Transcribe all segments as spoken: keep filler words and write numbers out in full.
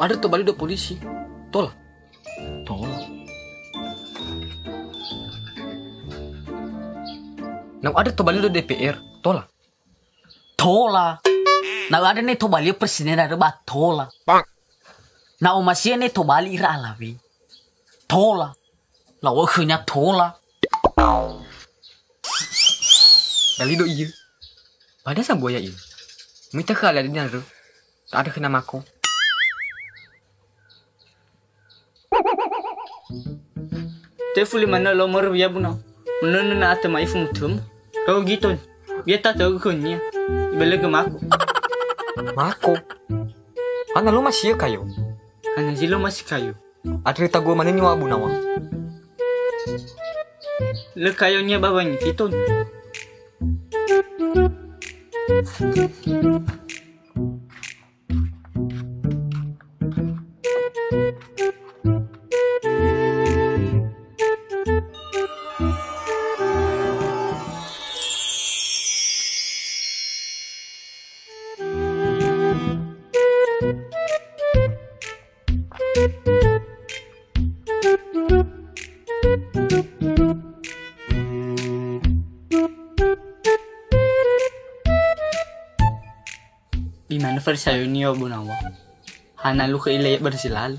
Andrö tobali do polisi. Tola. Tola. Na u'andrö tobali do D P R. Tola. Tola. Na u'andrö ne tobali presiden andrö ba tola. Na omasi'ö ne tobali ira alawe. Tola. Lawa'ö khönia tola. Dalido iye. Pada sambua ya'ia. Mita khö ala dini andrö. Ta'andrö khöna mako. Tefu lima nö lo mörö ya buna. Menönö na atö ma'ifu mutöm. Kau gitu. Biar tak tahu khönia. Ibelege mako. Mako. Hana lo masi'ö kayo. Hana zi lo masi kayo. Andrö tagu manö niŵa'ö abu naŵa. Lö kayonia ba wangi fiton. Imanö Farisayo niŵa'ö abu naŵa. Hana lukhe ile bersilalu.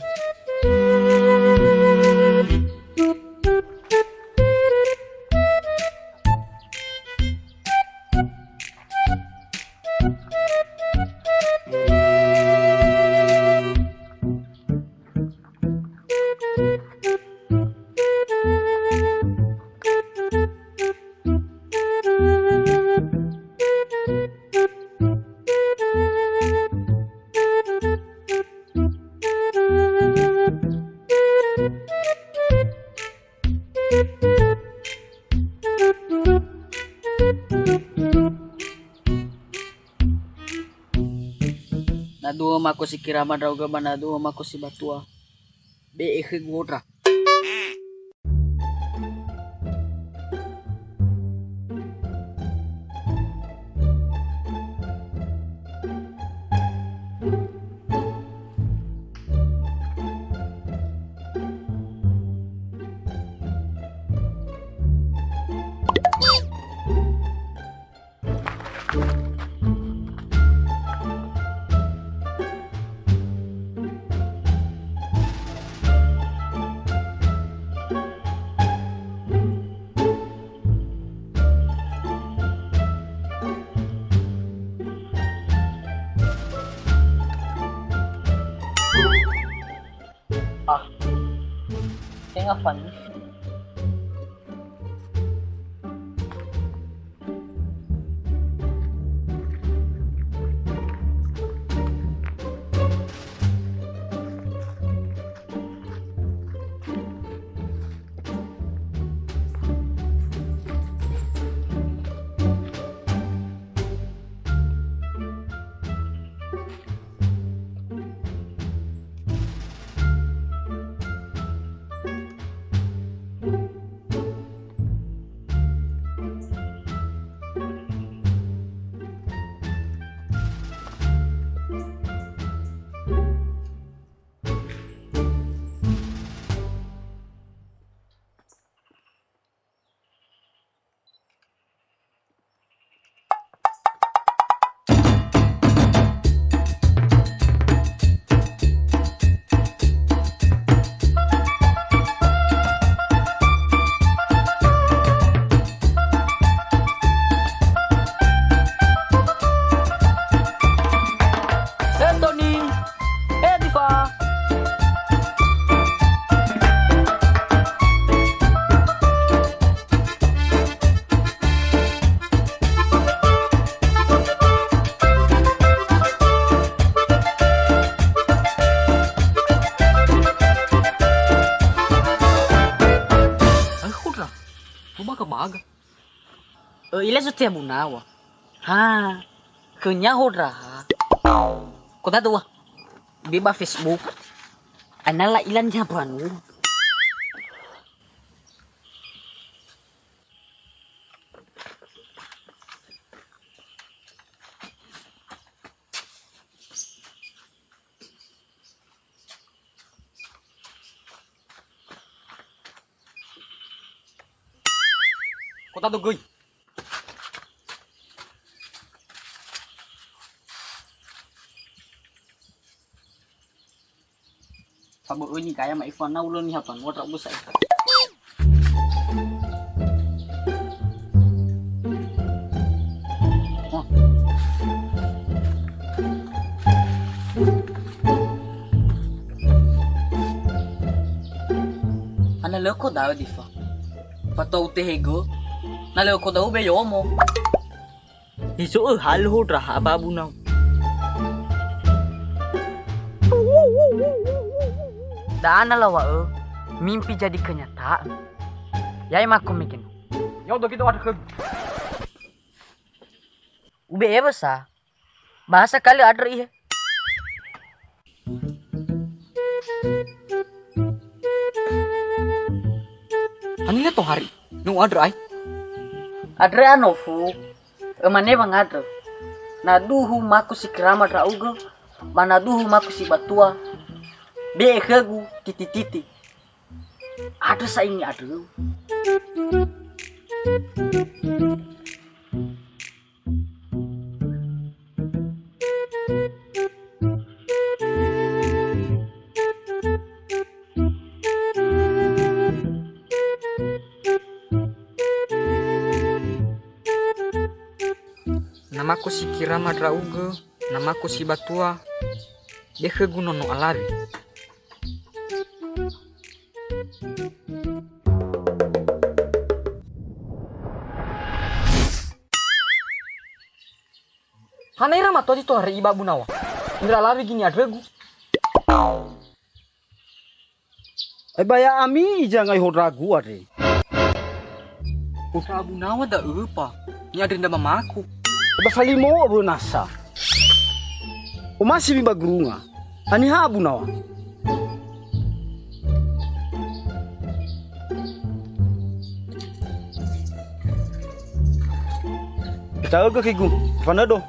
Na dua mako si kirama ndra'ugö ba na dua mako si batua. Be'e khögu hondra. Ah, tenga Fani. He Toni, he Diva. Akhudra, mubaga-baga. Ö, ile zotea bunawa. Ha, khönia hondraha. Kota dua. Be ba Facebook. Ana la ilan ya banua. Kota do göi. Fabö'öi ni gaya ma'ifu anau lö niha banua ndra'ugö sa'ae. Oh. Ana lö ko da'ö difa. Fatua utehegö, na lö ko da'ö be yomo. Iso'ö halö hondraha ba bunau. Da'a na lawa'ö, mimpi jadi kenyataan. Ya'e mako mege no. Ya'o do gito ada khögu. Ube'e wösa. Bahasa kali andrö ihe. Haniha tohari? No u'andrö ai? Andrö anofu, ömane wangandrö. Na duhu mako si kerama ndra'ugö, ba na duhu mako si batua, be'e khögu titi-titi. Andrö sa'ae ni'andröu. Na mako si kerama ndra'ugö, na mako si batua, be'e khögu nono alawe. Hana ira matua zi tohare iba Abu Nawa. Ira alawe gini andrögu. Eba ya'ami iza ngai hondragu andre. Kota Abu Nawa da'ö pa, ni'andrö ndra mamako. Eba falimo'ö wö nasa. Omasi mi ba gurunga. Haniha Abu Nawa? Ita'ögö khigu, fanödo.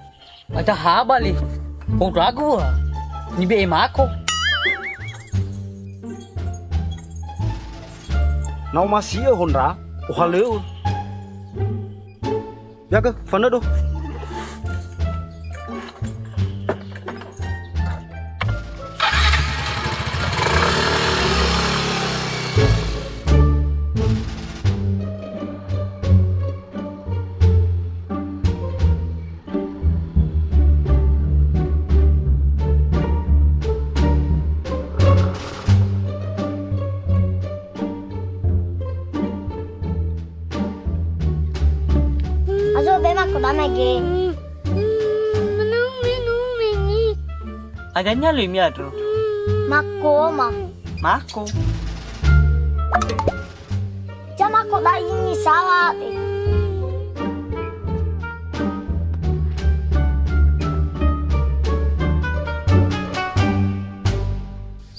Ada haba le. Hondragu wa. Nibe'e mako. Na omasi'ö hondra, ohalöŵö. Yagö, fanödo. Azo be mako ba mege. Aganya lui miadro. Mako ma. Mako. Ca mako da'i ni sawa te.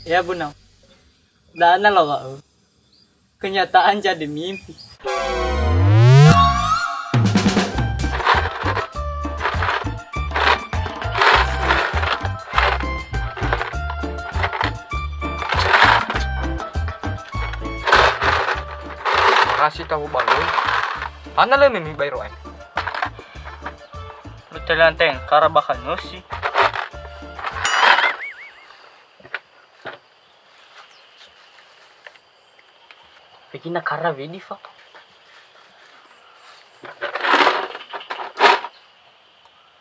Ya, Bu Nau. Da'ö na lawa'ö. Kenyataan jadi mimpi. Makasi tahu baloi. Hana lö mimi bairo ae. Lu telanteng kara bakal nosi. Pegina kara wedi fa.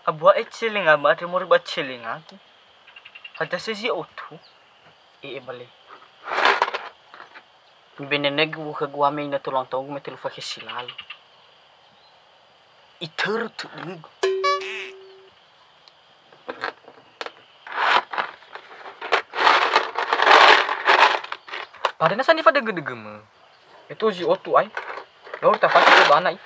Abua e celenga ma andre mori ba celengagu. Hada sezi otu. E e bale. Benenegu khögu ame ina telu tahungu me telu fakhe si lalo. Itörö tödögu. Padahal nasa nifadögö-dögömö. Itu zi otu ai. Lor tafati ke bana i.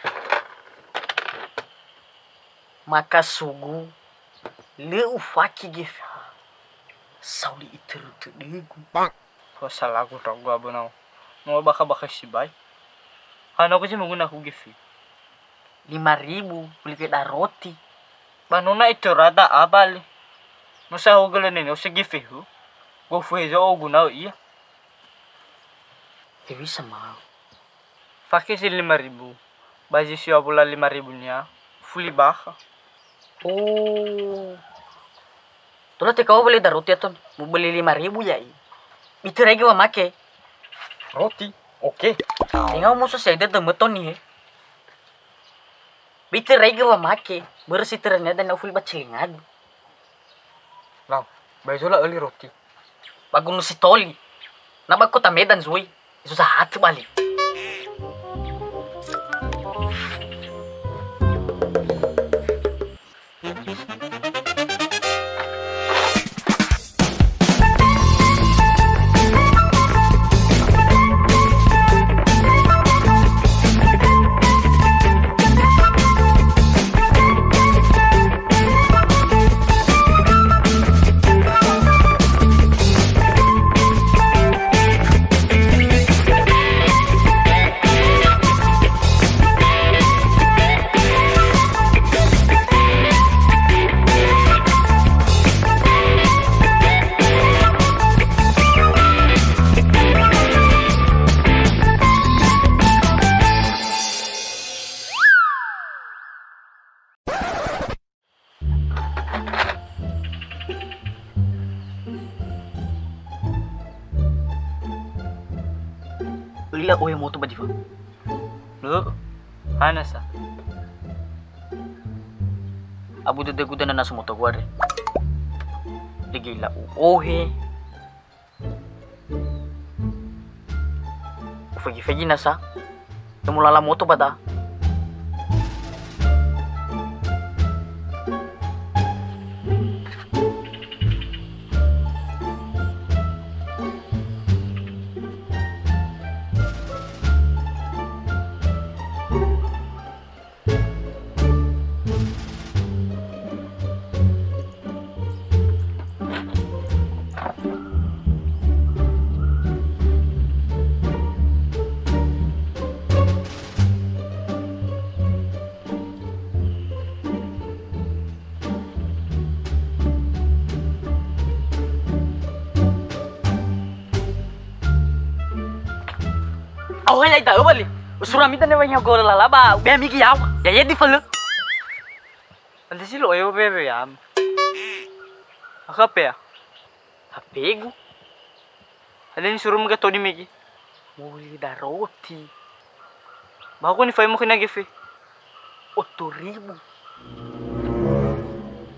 Maka sugu lö ufaki gefa. Sauli itörö tödögu. Bang. Ho salagu ndra'ugö Abu Nau. No bakha-bakha sibai. Hana ko zi moguna ku gefe. Lima ribu, beli keda roti. Ba nona itu rada abali. No sa hogele nene, o se gefe hu. Gofu hezo o guna ia. He bisa mau. Fakhe si lima ribu. Ba zi siwa wula lima ribu nia, fuli bakha. Oh. Tola tekawa beli da roti aton, mu beli lima ribu ya'i. Biterai ge wamake. Roti, oke. Tenga muso saya de temetoni he. Biterai ge wamake, börö si terania dan ufuli ba celingagu. Lau, ba ezo la'öli roti. Ba Gunung Sitoli. Na ba kota Medan zui. Susah hati balik. Öila ohe moto ba Difa. Lö, hana sa. Abu dödögu dana nasu moto guare. Ligi la u'ohe. Ufegi-fegi nasa, temu lala moto ba da. Aoha ya'e da'ö bali. Usura mita ne wainga golo lala ba ubeha migi yawa. Ya yedi fale. Ande si lo eo wewe am. Akapea. Hapegu. Ande ni suruh mega toni megi. Muli da roti. Ba aku ni fai mo kena gefe. Otu ribu.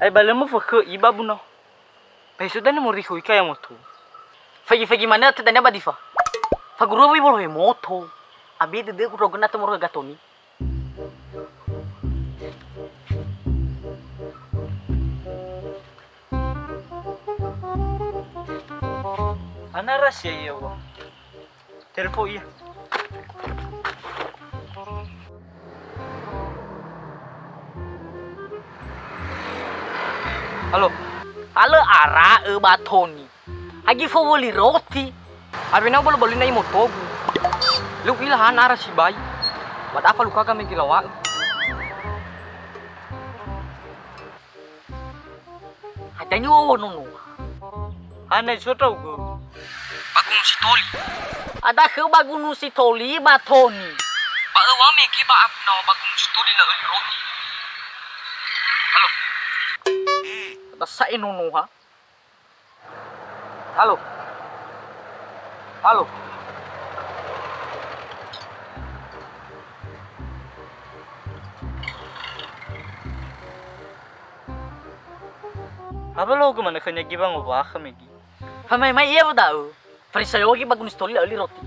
Ai balemu fakhe iba buno. Pesu dania moriho ika ya moto. Fagi-fagi manö te dania ba Difa. Faguru wi bolo he moto. Abi dede ku rogena te moro gatoni. Ana rahasia ia, wa. Telepon ia. Halo. Halo, ara'ö ba Toni. Agi fowoli roti. Awena bolo-bolo na imotogu. Leu ila hana ara sibai. Ba dafa lukaga megi lawa'ö. Ada nyowo nono. Hana iso taugö. Ba Gunung Sitoli. Ada khö ba Gunung Sitoli ba Toni. Ba öwa mege ba aku nawa ba Gunung Sitoli la'öli roti. Halo. Ada sa'e nono ha. Halo. Halo. Haba lo gumana khönia gi wangowakhö megi. Famaimai ia ba da'ö. Farisa yogi ba Gunung Sitoli la'öli roti.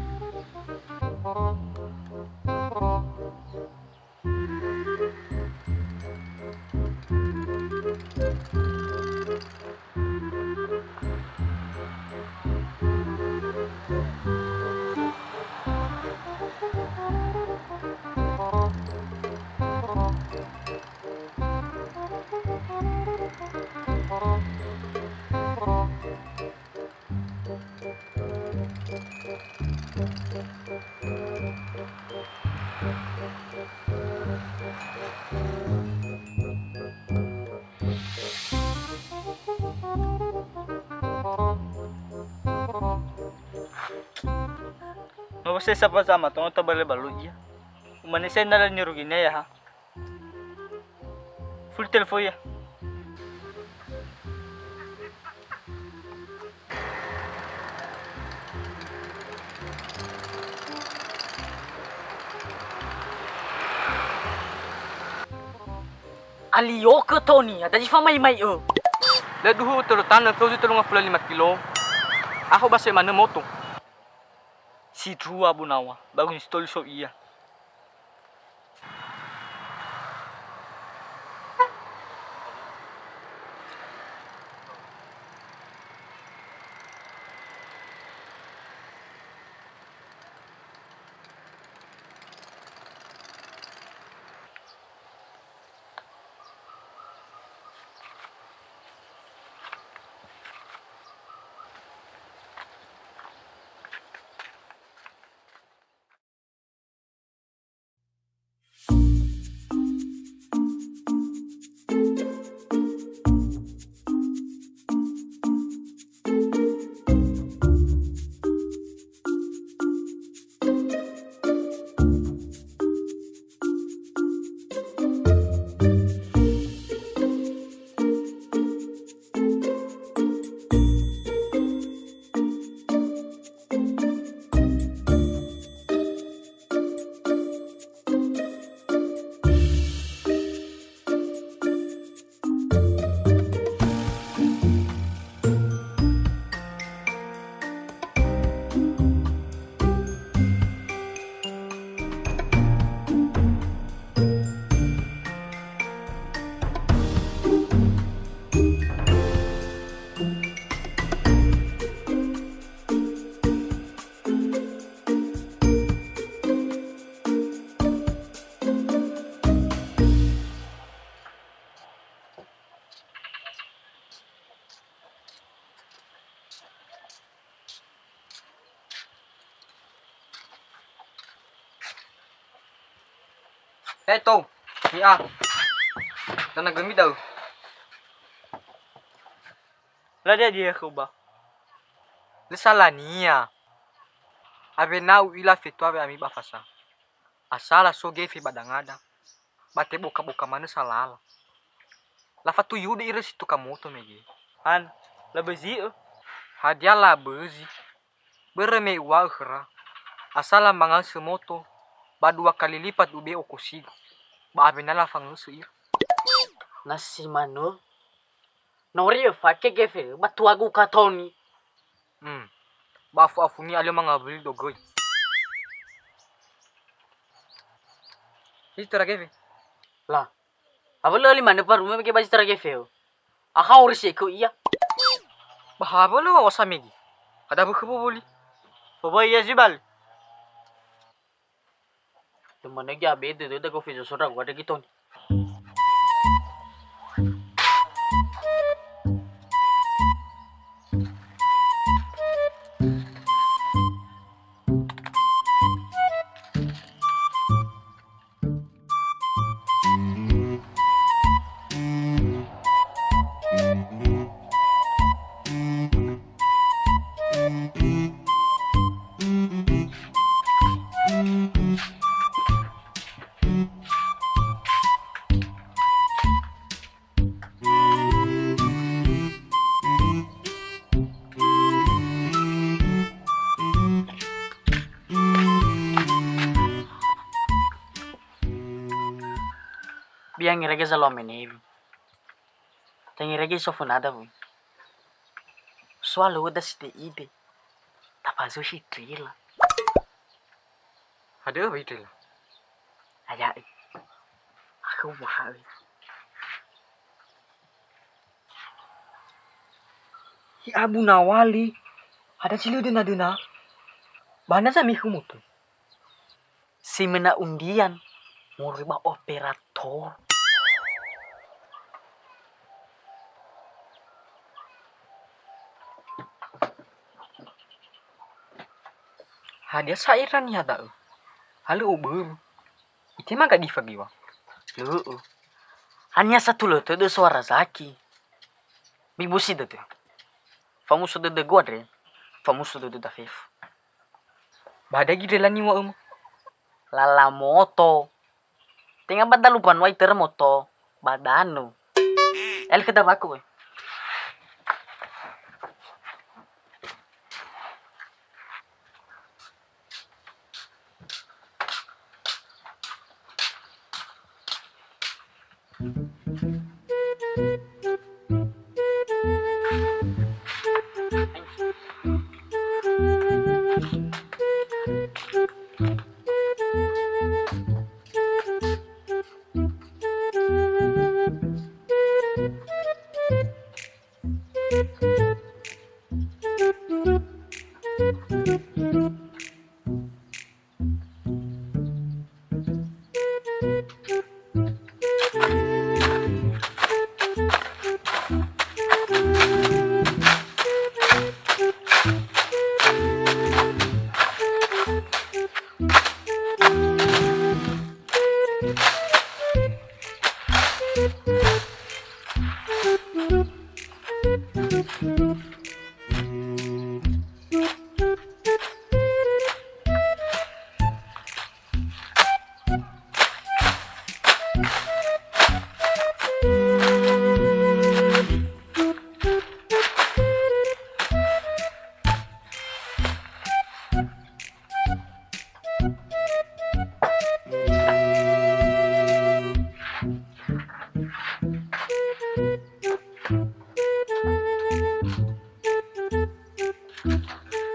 No ba sesa ba zama, tongo tabale balu ia. Umane sendal nirugi ne ya ha. Full telepon ya. Alio kö Toni, ada zi famaimai ö. Lö duhu tölu tanö, feuzi tölunga fulu lima kilo. Aho ba se manö moto. Sindrua Abu Nawa, ba gunistoli so ia. Eh, tou. Ia. Tanagömi da'ö. Lö da'e dia khöu ba. Lö salania. Awena u'ila fetua we'ami ba fasa. Asala so gefe ba dangada. Ba teboka-boka manö salala. Lafatuyude ira si tuka moto mege. Han, labözi'ö. Hadia labözi? Börö me uŵa'ö khöra, asala mangaösö moto, ba dua kali lipat ube'e okosigu, ba awena lafangösö ira. Na si manö, nori öfake gefe ba tuagu katoni. Hmm. Ba afu-afuni alö mangawuli dogöi. Zi töra gefe. La. Awalö li manö parume mege ba zi töra gefeo. Akha ori si ekö ia. Ba ha wölö wa osa mege. Kada bökhö boboli. Boboi ia zibal. Temanö gia be dödöda gofe zosora gua dagi toni. Biangi rege zalua menewi. Tangi rege sofu nada wui. Soal uda side ide. Tapazu hitrila. Hadia ba hitrila? Aya'i. Aku mahal. Hi Abu Nawali, ada si lö döna-döna. Bana zami khumutu. Si mena undian moroi ba operator. Hadia sa'ira niha da'ö? Halö uböru. Itema gadifa giwa. Lu'u. Hanya satu lo tödö suara zaki. Bibusi dödö. Famuso dödögu andre. Famuso dödö dafefu. Ba hadia gidrela niŵa'öma? Lala moto. Tenga ba dalu banua itörö moto ba danö. Ele khöda baku, we.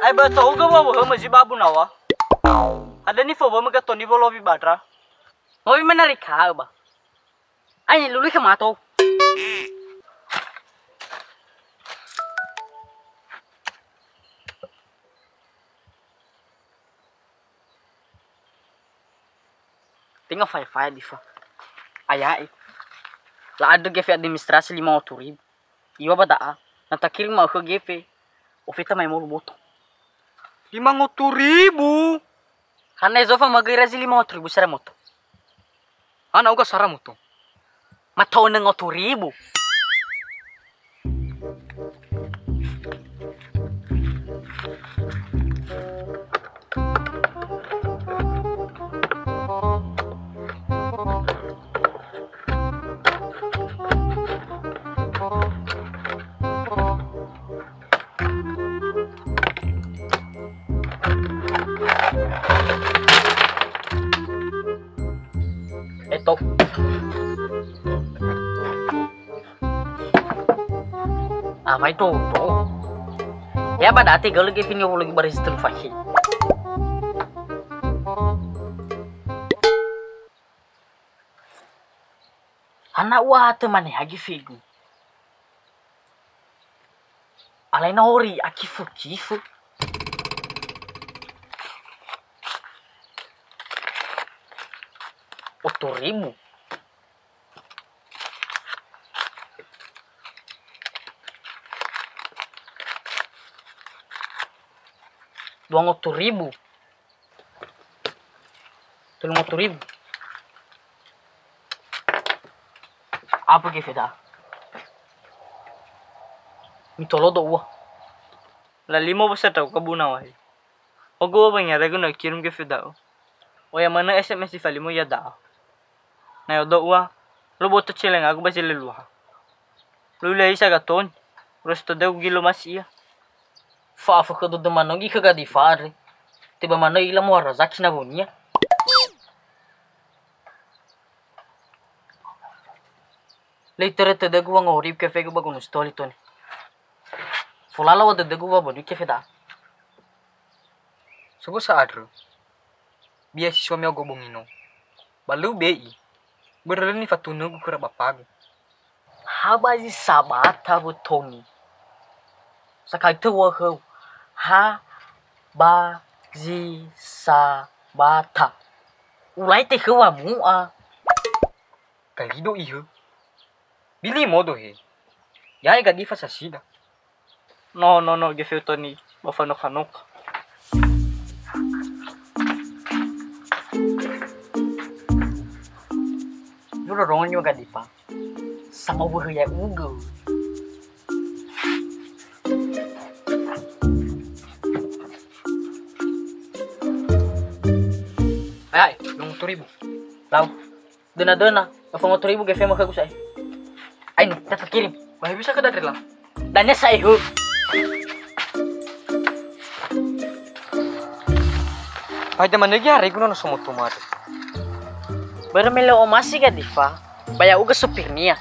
Ai ba tou ga wa wahö ma zi babu nawa. Ada ni fo ba ma ga toni wolowi badra. Ngowi menari kau ba. Ai lului ke mato. Tenga faya-faya difa. Ayae. La'andrö gefe administrasi lima otu ribu. Iwa ba da'a. Na takirim ma'ökhö gefe. Ofeta mai molu moto. Lima ngotu ribu. Hana ezo fa magöi razi lima ngotu ribu sara moto. Hana uga sara moto. Mata'onö ngotu ribu. Eto. Amai toto. Ya ba date gölö ge fini hulu ba rezitelu fahi. Hana ua hatö mane hagi fegu. Alai na hori akifö-kifö. Otu ribu. Dua ngotu ribu. Telu ngotu ribu. Apa gefe da'a? Mitolodo ua. Lalimo bosa tau kabuna wahi. Ogo ua bangi aregu na kirim gefe da'u. Oya manö S M S ifalimo ya da'a. Na yodo ua, lo boto celengagu ba zeleluaha. Lula isa gatoni, uras todeu gilo masi ia. Fa'afökhö dödö manö gi khö Gadifa andre. Teba manö ila moharazaki nawönia. Lei tere tödögu wangoriu kefegu ba gunung Sitoa litoni. Folala wa dödögu wa bödui kefe da'a. Sogo sa'andrö. Biasiswa miaga bongi no. Ba lö ube'i. Börö lö nifatunögu khöra bapagu. Ha ba zi sabata wötoni. Sakai tö wahöu. Ha ba zi sabata. Ulai te khö wamu'a. Kalido ihö. Bili modo he. Yae Gadifa sasida. No, no, no, gefe utoni ba fanoka-noka. Lu rorongo nyo Gadifa. Sama wöhö ya ugö. Ae, ae, lima ratus ribu. Lau. Döna-döna, öfa ratus ribu gefemu khögu sa'ae. Aini, ta kirim. Ba he bisa ke dadrela? Dania sa'ae hö. Haida manö gi haregu nono somoto madu. Börö me lö omasi Gadifa, ba ya'ugö supirnia.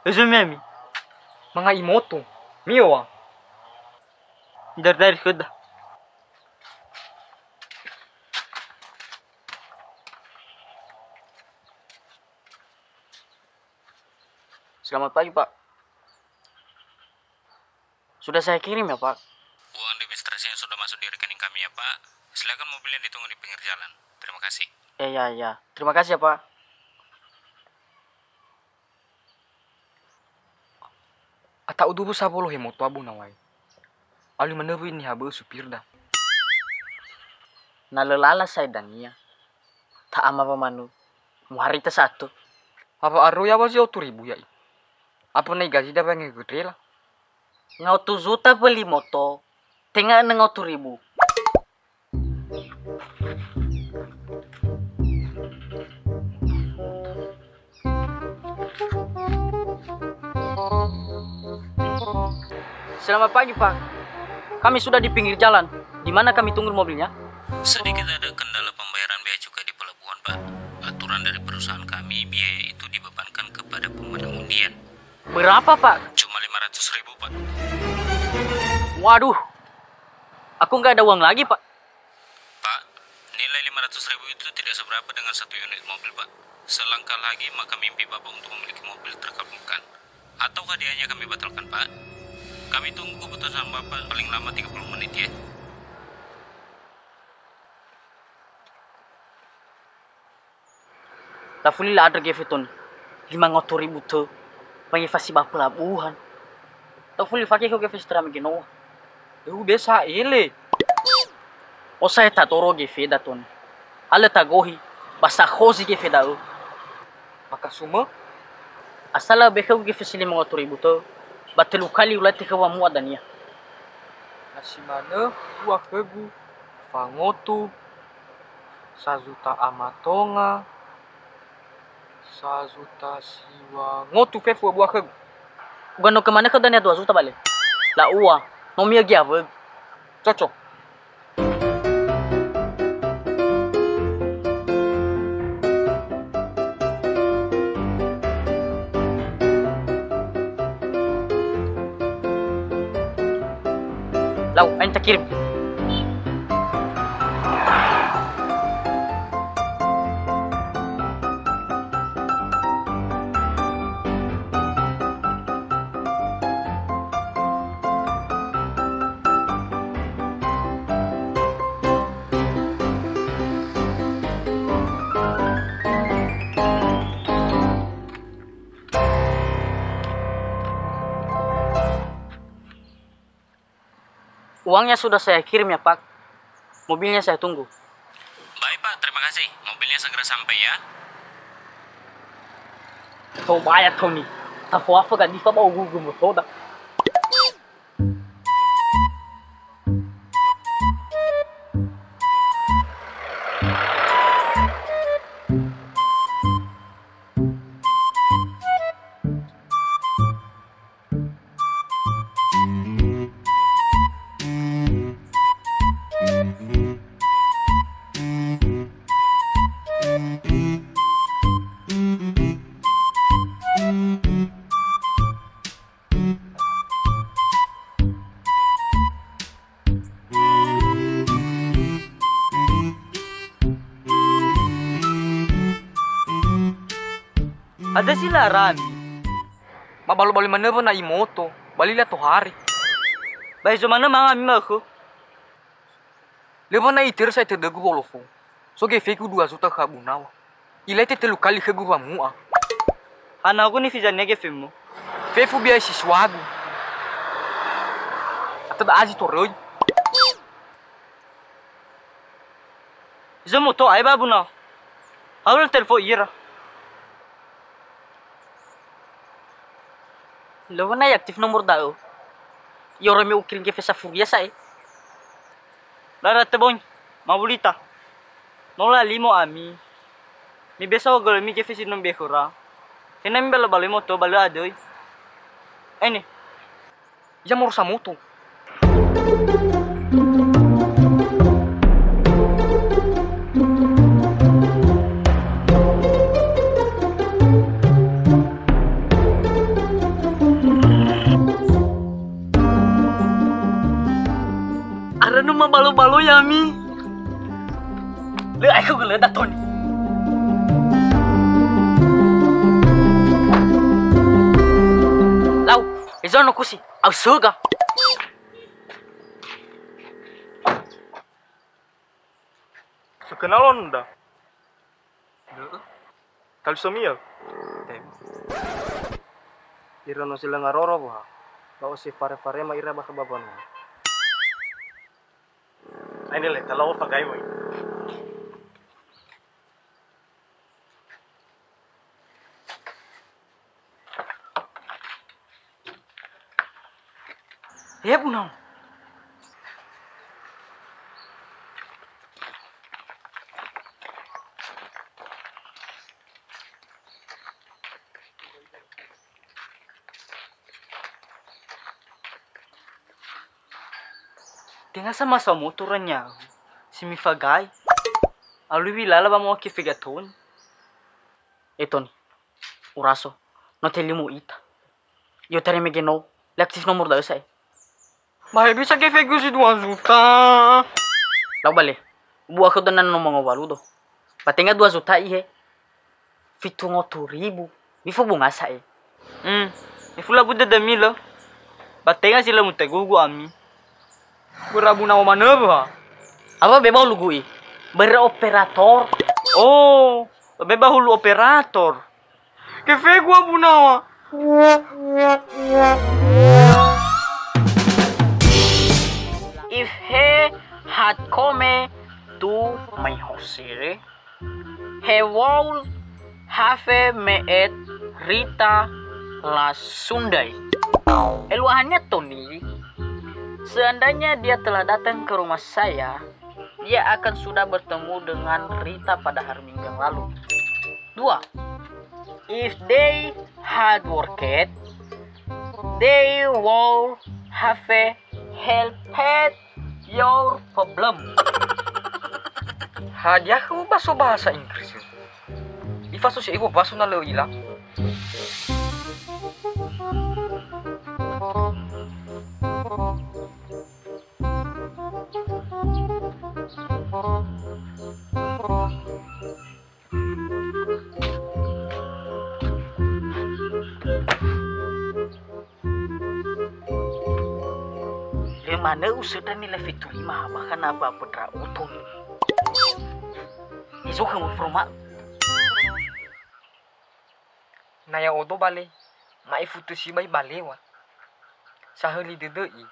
Eze memi, manga'i moto, mi'oa. Dari-dari khöda. Selamat pagi, Pak. Sudah saya kirim ya, Pak. Uang administrasinya sudah masuk di rekening kami ya, Pak. Silakan mobilnya ditunggu di pinggir jalan. Terima kasih. Eh, ya, ya. Terima kasih ya, Pak. Ata'u dubu sabolo he moto abu nawai. Alui manö wui niha bö'ö supirda. Na lö lala sa'ae dania. Ta'ama wamanu. Muharita satu. Apa aro yawa zi otu ribu ya'i. Apa na igazida wange gedrela. Ngaotu juta beli moto, tenga enam ratus ribu. Selamat pagi, Pak. Kami sudah di pinggir jalan. Di mana kami tunggu mobilnya? Sedikit ada kendala pembayaran bea cukai di pelabuhan, Pak. Aturan dari perusahaan kami, biaya itu dibebankan kepada pemenang undian. Berapa, Pak? Cuma lima ratus ribu, Pak. Waduh, aku nggak ada uang lagi, Pak. Pak, nilai lima ratus ribu itu tidak seberapa dengan satu unit mobil, Pak. Selangkah lagi, maka mimpi Bapak untuk memiliki mobil terkabulkan. Atau hadiahnya kami batalkan, Pak. Kami tunggu keputusan Bapak paling lama tiga puluh menit, ya. Tafuli la'andrö gefe toni. Lima ratus ribu tö. Wange fasi ba pelabuhan. Tafuli fake khö gefe setra me genoa. Eu besa ele. Osahe tatoro gefeda toni. Alö tagohi, ba sakhozi gefe da'ö. Makasumö? Asal la'ö be khögu gefe si lima ratus ribu tö, ba tölu kali ulati khöu wamu'a dania. Na si manö, ua khögu, fangotu, sazuta amatonga, sazuta siwa ngotu fefu ebua khögu. Uga no kemane khö dania dua juta bale. La'ua, no mi'ögi awögu. Cocok. Lau, ain takirim. Uangnya sudah saya kirim ya, Pak. Mobilnya saya tunggu. Baik, Pak. Terima kasih. Mobilnya segera sampai ya. Tobaya, Toni. Tafoafö Gadifa ba ogugu motoda. Ada si larami. Mabalo-balo manö wöna imoto, bali la tohare. Ba hezo manö manga ami maökhö. Lö wöna itörö sa'ae tödögu wolofu. So gefegu dua zuta khö Abu Nawa. Ilae te tölu kali khögu wamu'a. Hana ogu nifizania gefemu? Fefu biaya sisuagu. Atö da'a zi toröi. Hezo moto ae ba Abu Nawa. Haul telefon ira. Lö wöna aktif nomor da'ö. I'oroi me ukirim gefe safuria sa'ae. Lara tebongi, mawulita. No lalimo ami. Mibesa wagölömi gefe si no mibehöra. Hena mibalo-baloi moto ba lö adöi. Ene. Ya morosa moto. Arö no mabalo-balo yami. Lö aekhu gölö datoni. Lau, ezo no kusi, au söga. Sekenalon da. Talu somia. Tem. Ira no si lö ngaroro wa. Ba osi fare-farema ira bakha ba banua. Aine le, talau fagai woi. He Abu Nawa. Tenga sa masa moto ra nyahu si mifagai. Alui wilala ba moa ke fegatoni. Etoni. Uraso, no telimo ita. Yo tare mege no, le aktif nomor da'ö sa'e. Ba he bisa gefegu si dua juta. Lau bale, bua khö dana no mangowalu do. Ba tenga dua juta ihe. Fitu ngotu ribu. Mifu bunga sa'e. Hmm, mifu labu dödömi lö. Ba tenga si lö mutegugu ami. Böra Abu Nawa manö wa. Apa beba ulugu'i? Böra operator. Oh, beba hulu operator. Gefegu Abu Nawa. If he hat kome tu mai hosere. He wou hafe me'et rita lasundai. Eluahania toni, seandainya dia telah datang ke rumah saya, dia akan sudah bertemu dengan Rita pada hari Minggu yang lalu. Dua, if they had worked, they would have helped your problem. Hadia khöu baso bahasa Inggris? Ifasose iwo baso na lö ila. Lö manö usöndra nilai fetu lima ha bakha na ba pöndra oto. Nizo khöu foroma. Na ya'odo bale, ma'ifutu sibai balewa. Sahöli dödö'i.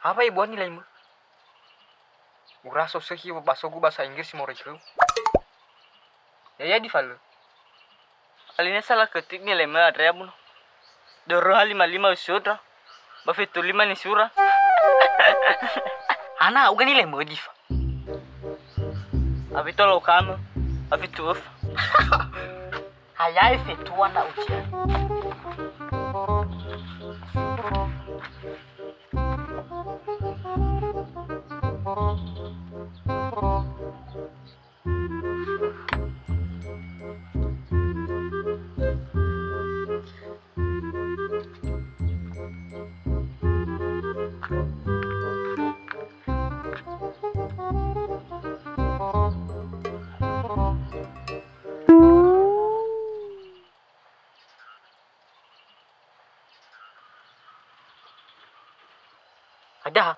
Apa ibuah nilaimö? Uraso sökhi basogu bahasa Inggris moroi khöu. Yaya di falö. Aline salah ketik nilaimö andre, Abu Nawa. Dörö ha lima lima usöndra. Ba fetu lima nisura. Hana, uga nilaimö difa. Abi tolo kamö. Abi tu'öf. Hayae fetua na ujian. Ada.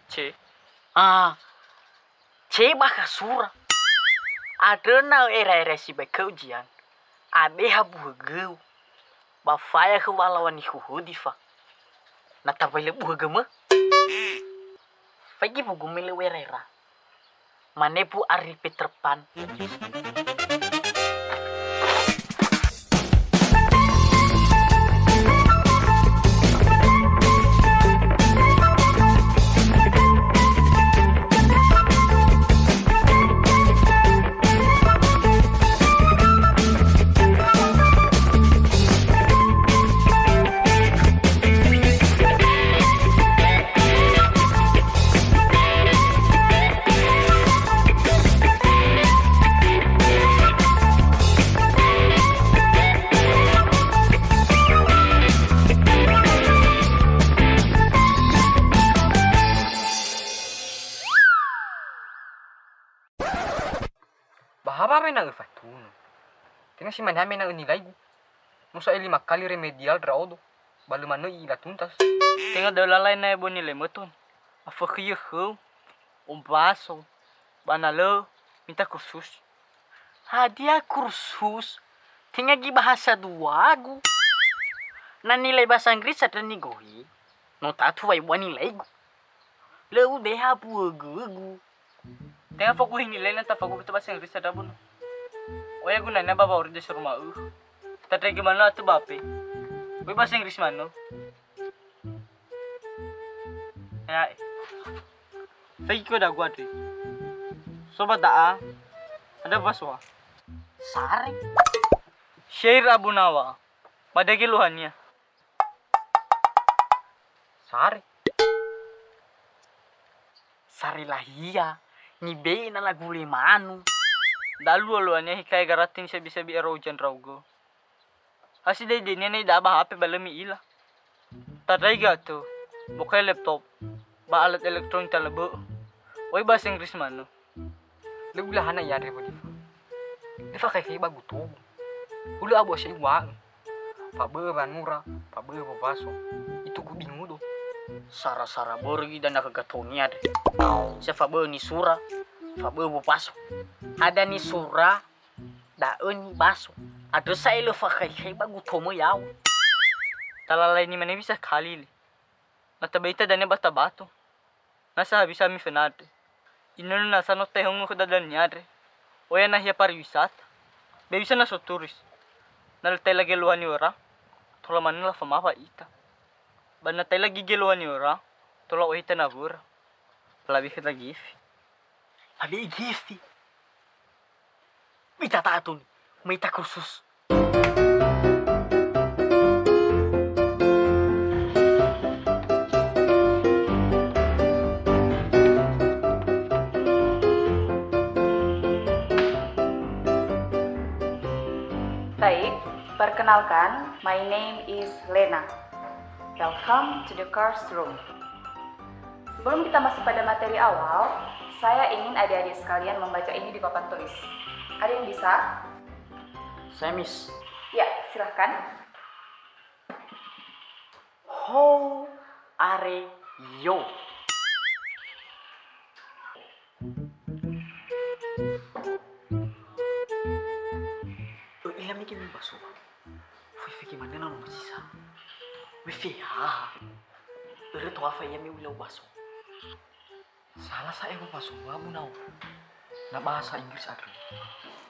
C. Ah, C bakha sura. Andrö na ö'era-era sibai khö ujian. Abeha buhögöu. Ba faya khö walaŵa nihuhudi fa. Na tabai lö buhögömö. Faigi bugu me lö wera-era. Mane bu ari Peter Pan. Ba ha wa mena'ö fatunö. Tenga si mane ha mena'ö nilaigu. No sa'ae lima kali remedial ndra'odo. Ba lö manö i'ila tuntas. Tenga da'ö lala ena'ö bo nilai mötö. Afökhiyö khöu. Obaso. Ba na lö, minta kursus. Hadia kursus? Tenga gi bahasa duagu. Na nilai bahasa Inggris andrö nigohi. No tatu wa ibu'a nilaigu. Lö ubeha buhögögu. Tenga fokuhi nilai na tafagu beto bahasa Inggris ada bunu. Oya gunana ba wauri de soroma ü. Tadrege manö atö bape. Oi bahasa Inggris manö. Ya'e. Faigi kodagu andre. So ba da'a. Ada basoa. Sare. Syair Abu Nawa. Ba dege luhania. Sare. Sare lahia, nibe'e na lagule manu. Da'a luo luania hikae garati nisabi-sabi ero ujan ndra'ugö. Ha si dai denia na ida'a ba H P ba lö mi'ila. Tandrai gö atö, bokai laptop, ba alat elektronik talö bö'ö. Oi bahasa Inggris manö. Lö ulahana ia andre wadifa. Lö fakhaikhaigö ba gutogu. Hulö abu asa iŵa'ö. Fabö'ö wanura, fabö'ö wowaso. Itugu bingudo. Sara-sara börö gi dania khö gatoni andre. Sa fabö'ö nisura, fabö'ö wowaso. Ada nisura, da'ö nibaso. Andrö sa'ae lö fakhaikhaigö ba gutomö yaŵa. Talalaini mane bisa kali le. Na tabeita dania ba tabato. Nasa ha bisa ami fenadre. Inönö nasa no tehongo khö dadania andre. Oya nahia pariwisata. Be bisa na so turis. Na lö taila geluahani ora, tola manö lafamawa ita. Ba na taila gi geluahani ora, tola ohe ita nawöra. Labi khö dagifi. Labi igifi. Ita ta'atuni, ma ita kursus. Baik, perkenalkan, my name is Lena. Welcome to the course room. Sebelum kita masuk pada materi awal, saya ingin adik-adik sekalian membaca ini di papan tulis. Ada yang bisa? Saya, Miss. Ya, silahkan. How are you? Ö'ila mege me basoa. Foifege manö na no masisa. Me fehaha. Örö toafa ia me ulau baso. Sala sa'ae wopaso wa bunau. Na bahasa Inggris andrö.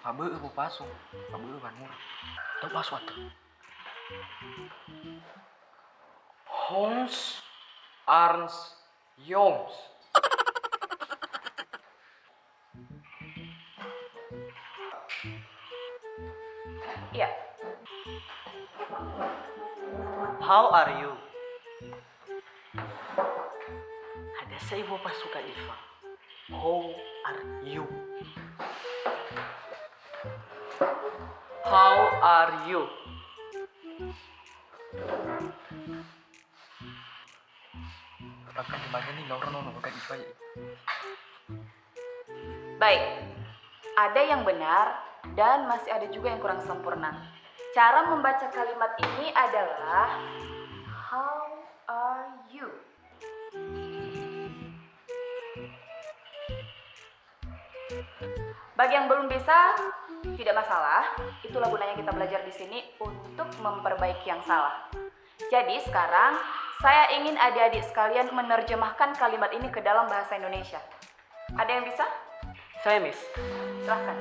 Fabö'ö wopaso, fabö'ö wanura. Da'ö baso atö. How's arns Yoms. Iya. How are you? Ada saya mau pasukan Iva. How are you? How are you? Tapi di mana nih, Laura, nono bakal Iva ya? Baik, ada yang benar dan masih ada juga yang kurang sempurna. Cara membaca kalimat ini adalah how Are you? Bagi yang belum bisa, tidak masalah. Itulah gunanya kita belajar di sini, untuk memperbaiki yang salah. Jadi sekarang, saya ingin adik-adik sekalian menerjemahkan kalimat ini ke dalam bahasa Indonesia. Ada yang bisa? Saya, Miss. Silahkan.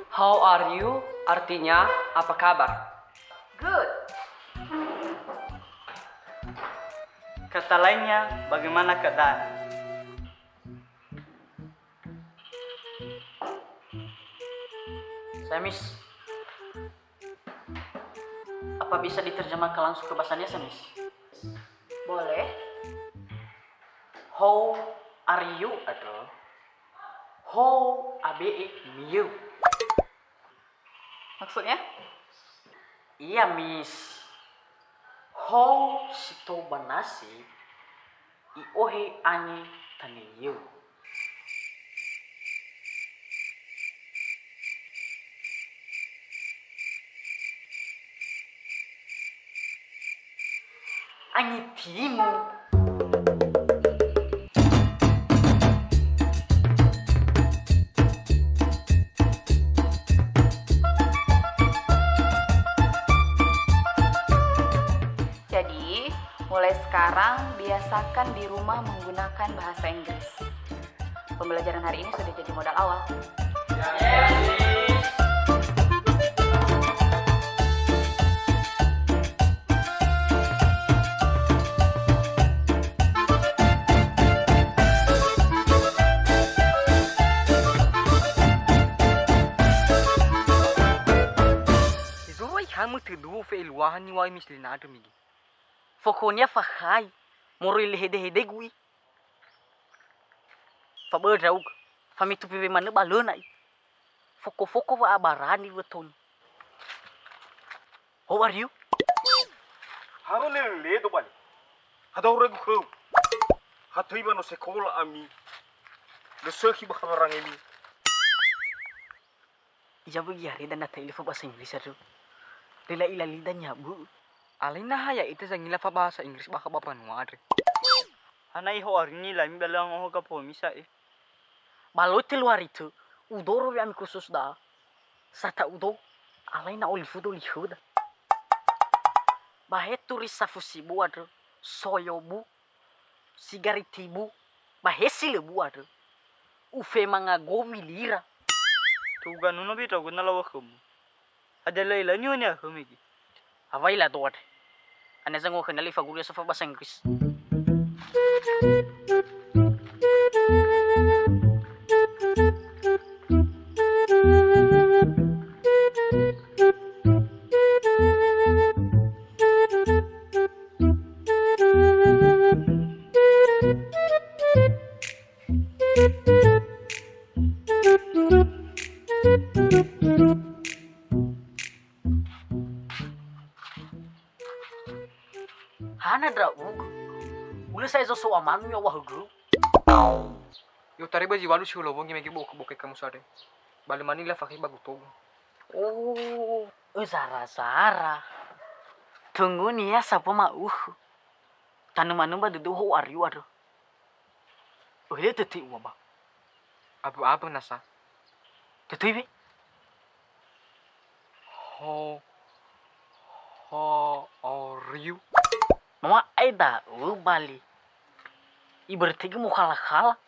How are you? Artinya, apa kabar? Good. Kata lainnya, bagaimana keadaan? Saya, Miss. Apa bisa diterjemahkan langsung ke bahasa Indonesia, Miss? Boleh. How are you, atau how are you? Maksudnya? Iya, Miss. How si tou ba nasi, i'ohe ange tanö yöu. Ange timu. Jadi, mulai sekarang biasakan di rumah menggunakan bahasa Inggris. Pembelajaran hari ini sudah jadi modal awal. Hezo wa ihamö tödua fe'eluaha niŵa'ö Miss Lina andrö mege. Fokonia fakhai, moroi le hedehedegu i. Fa börö ndra'ugö, fa me tupe wemanö ba lö na'i. Fokofoko wa'abarani wötoni. How are you? Harö leleledo bali. Hadao regu khöu. Hatöi wa no sekola ami. Lö sökhi ba habarangemi. Iya böi yareda na ta'ila fa bahasa Inggris andrö. Lö la'ila lida nyabö'ö. Alai naha ya'ita zangila fa bahasa Inggris bakha ba mbanua andre. Hana iho arini lami ba lö angoho gapomi sa'e. Ba lö tölu hari tö, udoro we'ami kursus da'a. Sata udo, alai na olifu do lihöda. Ba he turi safu sibu andrö, soyo bu, sigariti bu, ba he si lö bu andrö. Ufemanga gowi lira. Tuga nono bita guna lawa khömu. Ada laila nyunia khömi gi. Awai la doa deh. Ane zango kenali fa guru ya sofa bahasa Inggris. Hana ndra'ugö. Ulö sa'e zoso amanu ya wahögö. Yo tareba zi walu si hulowongi mege boke-boke kamu sare. Bale mani la fakhe ba gutogu. Oh, ö zara-zara. Tungguni ya sapa ma'uhu. Tanö manö ba dödöu ho ariu andrö. Öle tötö ua ba. Abö-abö nasa. Tötöi we. Ho, ho, oriu. Mama ai da'ö bali. Ibertege mokhala-khala.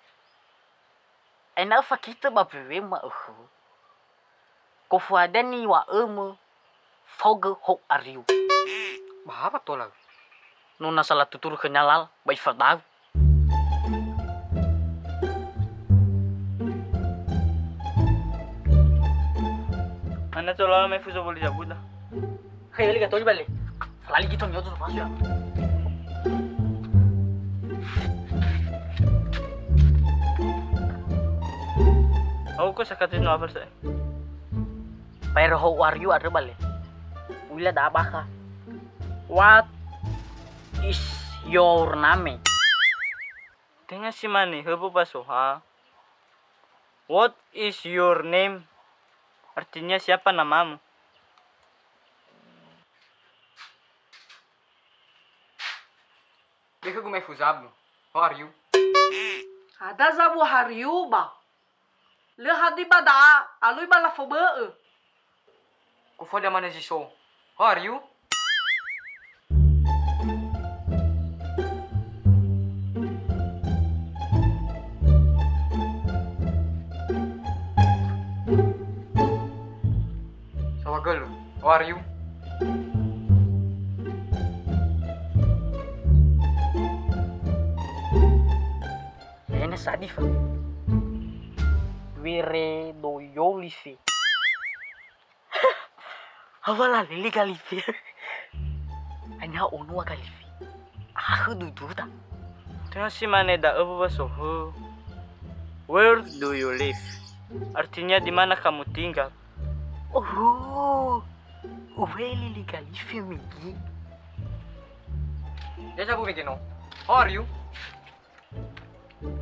Ena'ö fakitö ba wewe ma'ökhö. Kofuada niŵa'ömö, fogö hou ariu. Ba ha wa tola? No na sala tuturu khönia lala, ba ifadau. Ana tola me fuso boli jabuda. Khöi li gatoli bale. Lali gitu nyoto so pasu ya. Aku sakati no apa sih? Paero hou ariu andrö bale. Uila da'a bakha. What is your name? Tenga si mane höbö ba soha. What is your name? Artinya siapa namamu? Be khögu ma'ifu zabu. How are you? Ada zabu, how are you ba? Lö hadia ba da'a, alui ba lafo bö'ö. Kufoda manö zi so. How are you? Saohagölö. How are you? Ena sadi fa. Where do you live? Hawa lalele galife. Hanya ono galife. Aku dudu ta. Tenga si mane da'ö wasohö. Where do you live? Artinya di mana kamu tinggal? Oh, uwe lili galife migi. Ya jabu mege no. How are you?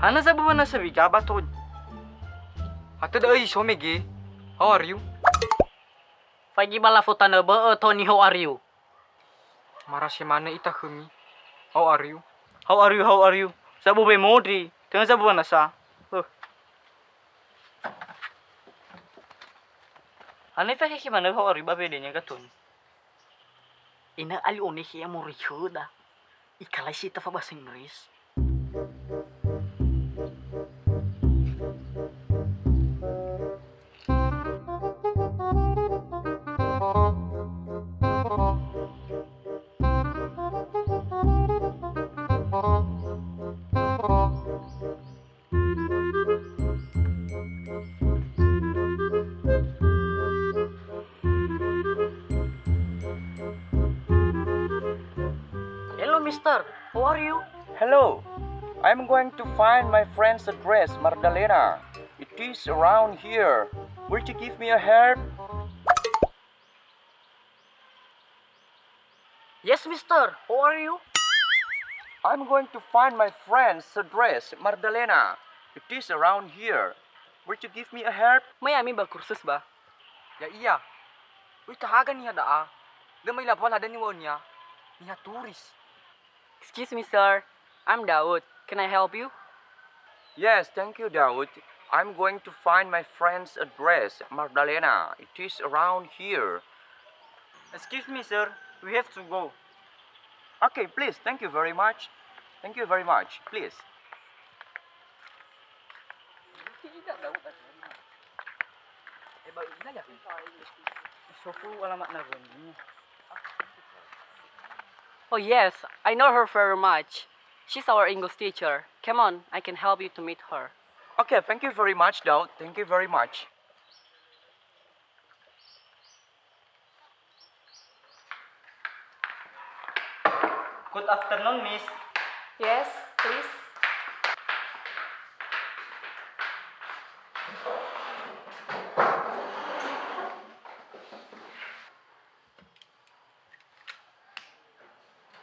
Hana zabu wana sawiga ba to. Hatu da'ö iso mege. How are you? Faigi ba lafo tanö bö'ö to ni how are you? Marase manö ita khömi. How are you? How are you? How are you? Zabu be mondri. Tenga zabu wana sa. Huh. Hana ita khekhe manö how are you ba bedenya gatoni. Ina ali one khea moroi khöda. Ikalaisi ita fa bahasa Inggris. Hello, mister. How are you? Hello. I'm going to find my friend's address, Mardalena. It is around here. Will you give me a help? Yes, mister. How are you? I'm going to find my friend's address, Mardalena. It is around here. Will you give me a help? Mai ami ba kursus ba? Ya'ia. Ui, tahaga niha da'a. Lö ma'ila mbaŵa lada niŵa'önia. Niha turis. Excuse me, sir. I'm Daud. Can I help you? Yes, thank you, Daud. I'm going to find my friend's address, Magdalena. It is around here. Excuse me, sir. We have to go. Okay, please. Thank you very much. Thank you very much. Please. Oh yes, I know her very much. She's our English teacher. Come on, I can help you to meet her. Okay, thank you very much, Daud. Thank you very much. Good afternoon, Miss. Yes, please.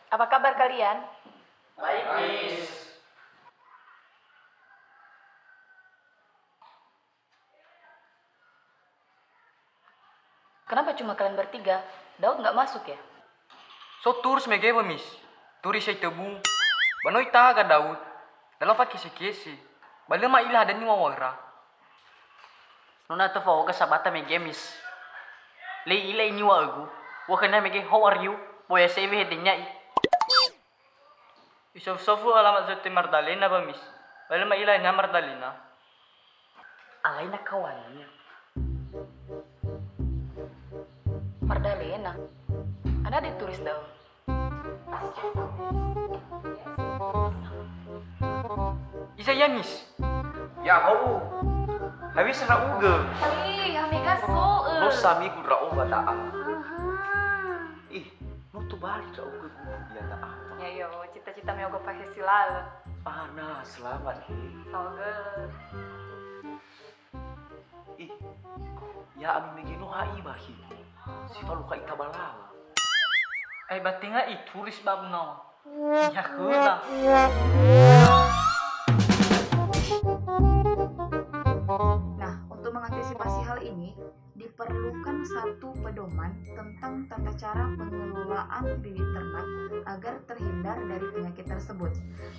Apa kabar kalian? Baik, Miss. Kenapa cuma kalian bertiga? Daud nggak masuk ya? So turis mege we, Miss. Turis sai tebu. Ba no itahaga Daud. Lalo fakese-kese. Ba lö ma'ila hadia niŵa'öra. No na tö fa'oga sabata mege, Miss. Lö i'ila i niŵa'ögu. Wa khönia mege, "How are you?" Boya sewe hedenya i. Isofu-sofu alamat zote Mardalena ba, Miss. Ba lö ma'ila niha Mardalena. Alai na kawania. Mardalena. Ana de turis da'ö. Isa ia, Miss? Ya'ahowu. Hewisa ndra'ugö? Ih, hamega so'ö. No samigu ndra'o ba da'a. Aha. Ih, no tobali ndra'ugö guru ia da'a. Ya, yo, cita-cita me ogo pahe si lalö. Ana, selamat, he. Saogö. Ih, ya'ami mege no ha'i bakhi. Si falukha ita balawa. Ai ba tenga i turis ba Abnao. Niha khöda. Nah, untuk mengantisipasi Mengantisipasi hal ini, diperlukan satu pedoman tentang tata cara pengelolaan bibit ternak agar terhindar dari penyakit tersebut.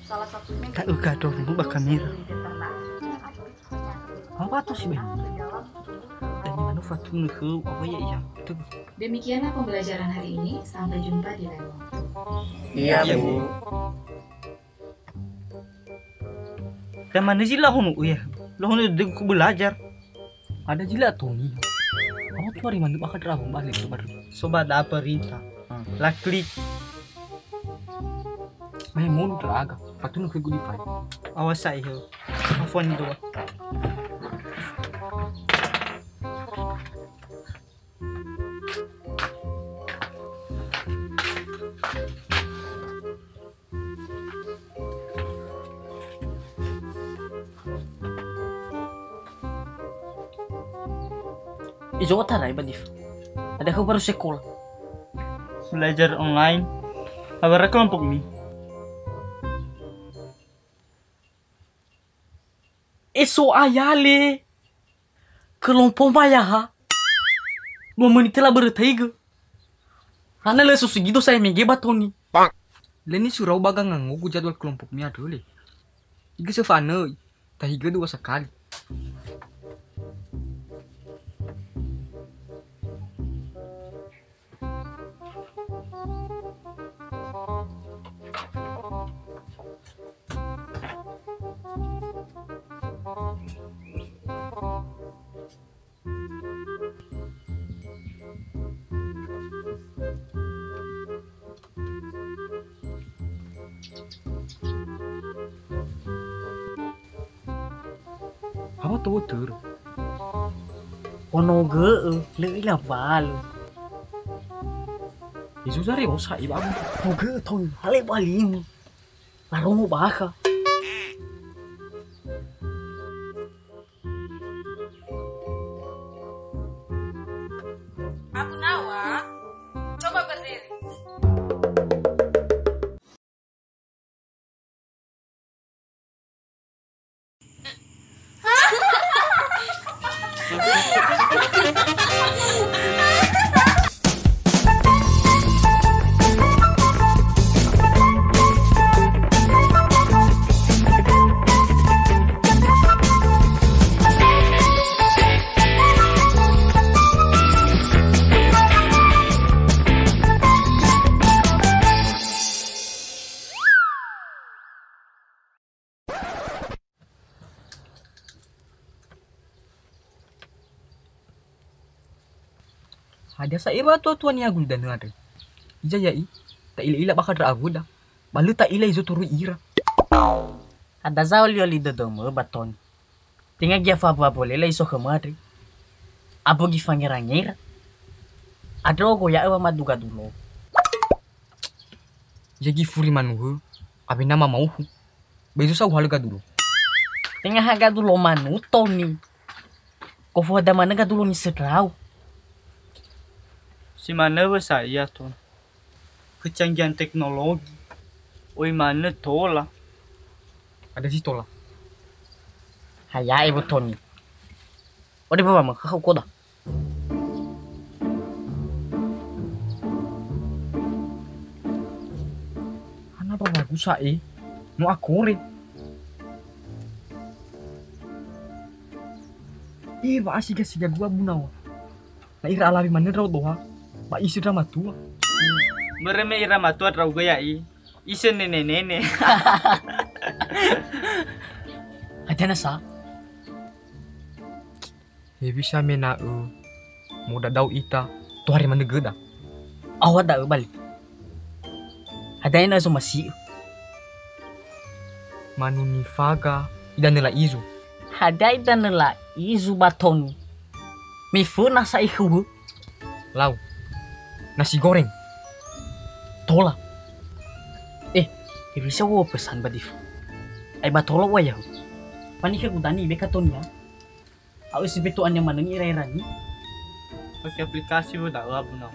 Salah satunya Ta'uga yaitu dong, buka kamera. Bibit ternak yang aktif penyakit Apa tuh sih, Bang? Ke dalam tubuh. Dan gimana Fatun ke apa ya, iya? Tuh. Demikianlah pembelajaran hari ini. Sampai jumpa di lain waktu. Iya, Bu. Ke mana sih lah hono ya? Lah hono de ku belajar. Ada jila Toni. Kamu tuh hari mana bakal terabung balik ke baru. Sobat apa Rita? Hmm. Lah klik. Mai mulu teraga. Patun ke gudi pai. Awas saya. Afwan itu. Izo tarai ba difa. Ada aku baru sekolah. Belajar online. Awara kelompok mi. Eso ayale. Kelompok mayaha. Dua menit telah berhenti. Hana le susu gido saya mege ba Toni. Bang. Leni surau baga ngangogu jadwal kelompok mi adrule. Iga sefanei. Tahigö dua sekali. Apa towo töra? Ono gö'ö, lö ila balö. Yesu zari osa ibabu. Ono gö'ö tong hale balimu. Larongo bakha. Abu Nawa, coba berdiri. Hadia sa'ae wa tua-tua niha gulidanö andre? Hiza ya'i, ta'ila-ila bakha ndra awöda, ba lö ta'ila izo toröi ira. Hadia za'ae oli-oli dödömö ba Toni? Tenga gia fabua bolela iso khömö andre. Abogi fangera-ngera. Andrö ogoya'ö wamadu gadulo. Yagi furi manuhö, awena mamauhu. Ba izo sa uhalö gadulo. Tenga ha gadulo manu Toni. Kofu hadia manö gadulo nisödrau. Si manö wö sa ia Toni. Kecanggihan teknologi. Oi manö tola. Ada si tola. Haya'e wö Toni. Ode bawa mö, khakha ukoda. Hana ba wagu sa'e, no akore. Eh, wa'asiga-siga gua Abu Nawa. Na ira alawi manö ndra'o doha, ba isö ndra matua. Börö me ira matua ndra'ugö ya'i, isö nene-nene. Hadia nasa? Hewisa mena'ö modadao ita tohare manö göda. Awa da'ö bali. Hadia ena'ö zomasi'ö? Manu nifaga idanö la'izu. Hadia idanö la'izu ba Toni? Me föna sa ikhöuhö. Lau. Nasi goreng. Tola. Eh, hewisa wo pesan ba difa. Ai ba tola wa yahu. Pani khögu dani beka Toni ya. Au si beto ania manö ni ira-ira ni. Fake aplikasi wö da'ö Abu Nawa.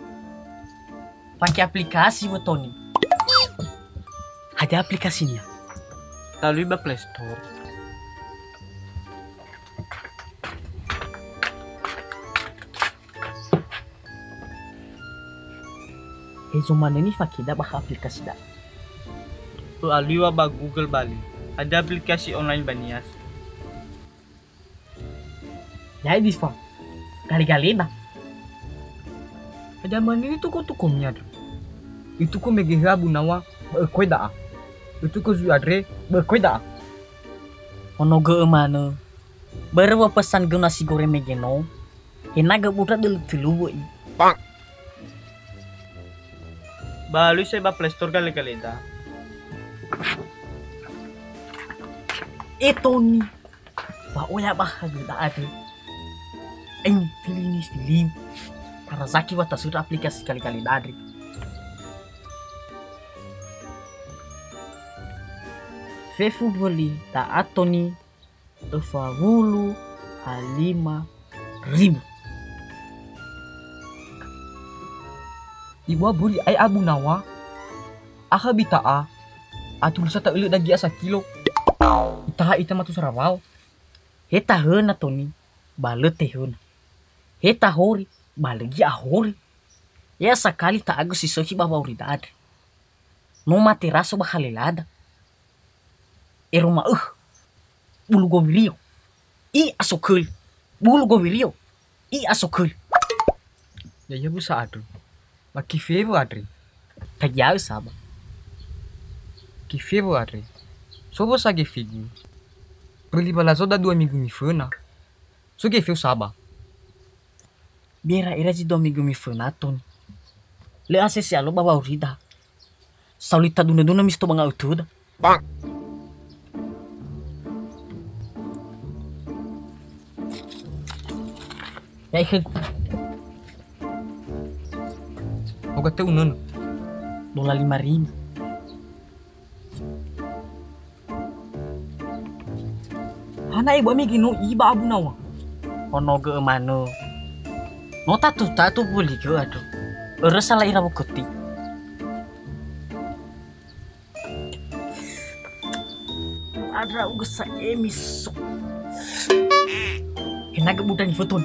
Fake aplikasi wö Toni. Hadia aplikasinia? Talui ba Play Store. Hezo manö nifaki'da bakha aplikasi da'a. Ö'alui ua ba Google bali. Ada aplikasi online ba Nias. Ya'e Difa, gale-galeda. Hadia manö nituku-tuku mi'andrö. Ituku mege hö Abu Nawa ba ökoe da'a. Ituku zui andre ba ökoe da'a. Ono gö'ö manö. Börö wa pesan gö nasi goreng mege no. He na göbundra dölö tölu wö'i. Ba alui sai ba Play Store gale-galeda. E Toni. Ba oya bakha göda andrö. Eng, fili ni fili. Tarazaki wa tasöndra aplikasi gale-galeda andre. Fefu mböli da'a Toni öfa wulu a lima ribu. Ibu'a mböli ai Abu Nawa, akha bita'a, atulisa ta'ölö dagi'a sakilo. Itaha ita mato sarawao. He tahöna Toni, ba lö tehöna. He tahori, ba lö gi'a hori. Ya sakali ta'agö si sökhi ba wa'aurida andre. No mate raso ba halelada. Ero ma'ökhö. Bulu gowirio. I asoköli. Bulu gowirio. I asoköli. Ya'ia busa andrö. Ba kifewo andre. Tagia'ö saba. Kifewo andre. So bosa gefegu. Böli ba lazo da dua minggu miföna. So gefeu saba. Bera era zi dua minggu miföna Toni. Lö asese alo ba wa'aurida. Sauli tadunö-dunö misto ba nga'ötöda. Bang. Ya'e khögu. Oga teu nönö. Dola lima ribu. Hana e ba mege no i ba Abu Nawa. Ono gö'ö manö. No tatu-tatu buli gö'ö andrö. Örö sala ira wokoti. Andra ugesa emiso. Hena göbundra ni foton.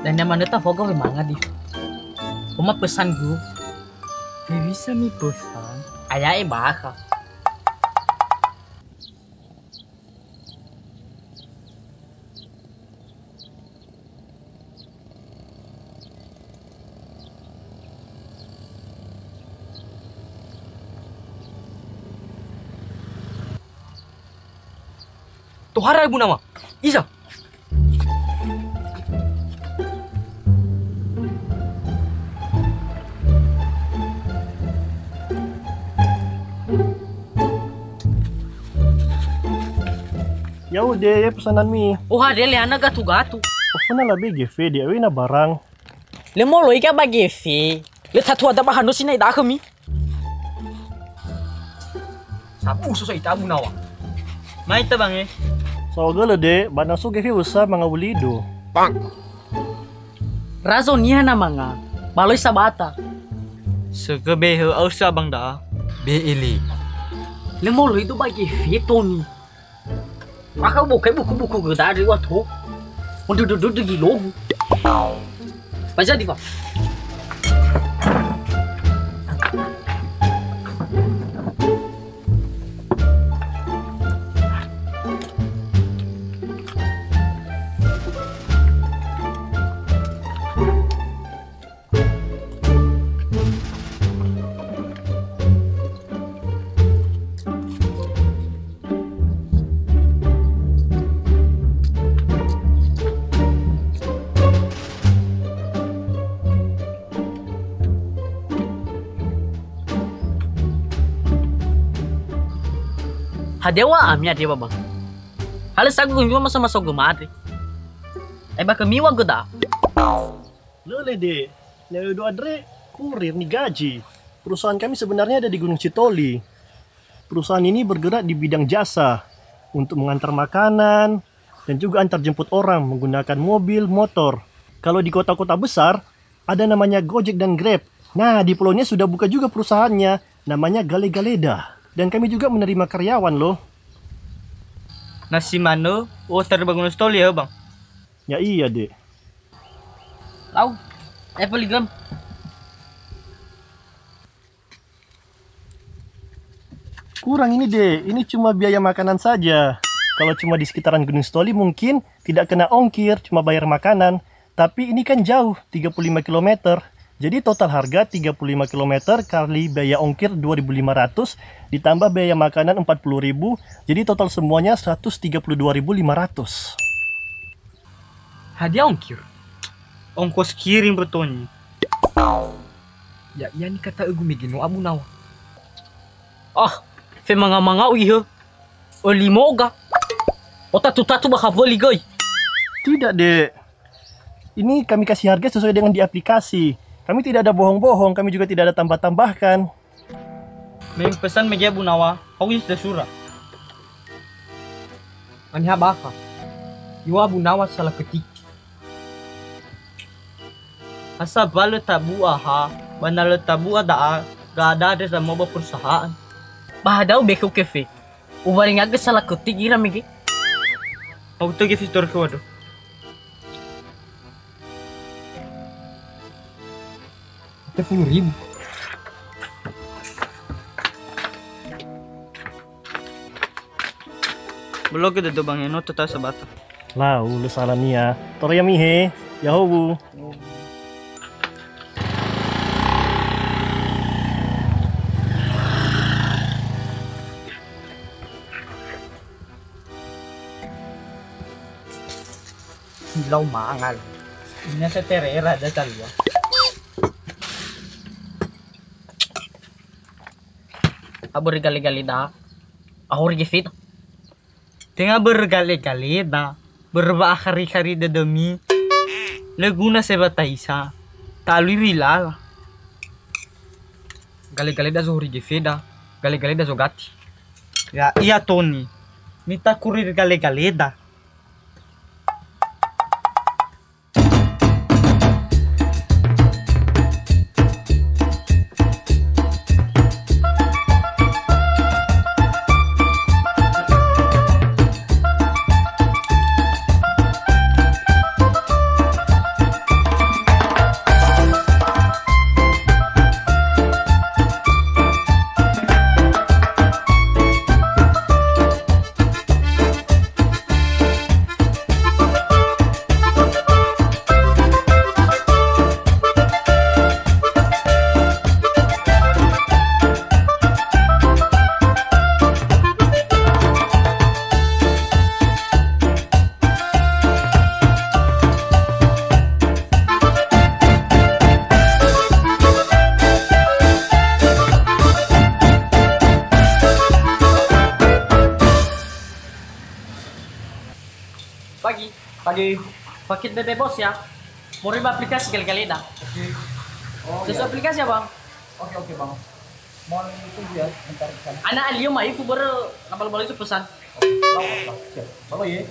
Dan yang mana tak fogo memang di. Oma pesan gu. Bisa mi pesan. Ayah eh bakha. Tohara Abu Nawa. Isa. Ya'o de, ya pesananmi. Oha de, le ana gatu-gatu. Ofana labe gefe de, awena barang. Le moloi ga ba gefe. Le tatu ada ba hano sinai dakhömi. Sabu so sa ita Abu Nawa. Mai ta bange. Saohagölö de, ba na so gefe usa mangawuli do. Bang. Razo niha na manga, baloi sabata. Sögö behö ausa bang da'a. Be ili. Le moloi do ba gefe Toni. Maka ubokai buku-buku göda andre ua to. Mendödö-dödö gilogu. Baca di, Pak. Hadia wa ami andre ba bang. Hale sagu gumi wa masa-masa goma andre. Ai ba kami wa göda. Lö le de, nia'ödo andre kurir nigaji. Perusahaan kami sebenarnya ada di Gunung Sitoli. Perusahaan ini bergerak di bidang jasa untuk mengantar makanan dan juga antar jemput orang menggunakan mobil, motor. Kalau di kota-kota besar, ada namanya Gojek dan Grab. Nah, di Polonia sudah buka juga perusahaannya, namanya Gale Galeda. Dan kami juga menerima karyawan loh. Na si manö, u'otarai ba Gunung Sitoli ya, Bang? Ya iya, Dek. Lau, eh, poligam. Kurang ini, Dek. Ini cuma biaya makanan saja. Kalau cuma di sekitaran Gunung Sitoli mungkin tidak kena ongkir, cuma bayar makanan. Tapi ini kan jauh, tiga puluh lima kilometer. Jadi total harga tiga puluh lima kilometer kali biaya ongkir dua ribu lima ratus ditambah biaya makanan empat puluh ribu, jadi total semuanya seratus tiga puluh dua ribu lima ratus. Hadia ongkir? Ongkos kirim betoni. Ya, ia nikata'ögu mege no Abu Nawa. Ah, femanga-manga'u ihö. Oli moga. Otatu-tatu bakha wöli göi. Tidak, Dek. Ini kami kasih harga sesuai dengan di aplikasi. Kami tidak ada bohong-bohong, kami juga tidak ada tambah-tambahkan. Meng pesan mege Abu Nawa, hau is dasura. Haniha bakha? Yua Abu Nawa salah ketik. Hasa ba lö tabu'a ha, ba na lö tabu'a da'a, ga'ada andre zamoa ba perusahaan. Ba hadau bekhu kefe. Uwarengagö salah ketik ira mege. Aku tagi fitur ke waduh. Tiga puluh ribu. Belok ke dado Bang Eno, tetap sabata. Lau, lö sala nia. Toro yami he. Ya'ahowu. Lau mangal. Ini saya terera ada kali ya. Abori gale-gale da. Ahori gefeta. Tenga bergale-galeda, berwa'akhari-khari dödömi, lö guna sebataisa, ta'alui ri lala. Gale-galeda zohori gefeda, gale-galeda zogati. Ya, iya toni. Mitakuri gale-galeda. Pagi. Pagi. Paket B B Bos ya. Mau riba aplikasi gale-galeda. Oke. Oh, sesuai iya. Aplikasi ya, Bang? Oke, oke, Bang. Mohon tunggu ya, bentar di sana. Ana alio maifu bere, nambal-bal itu pesan. Oke, Bang, Bang, Bang. Siap. Bang, ye.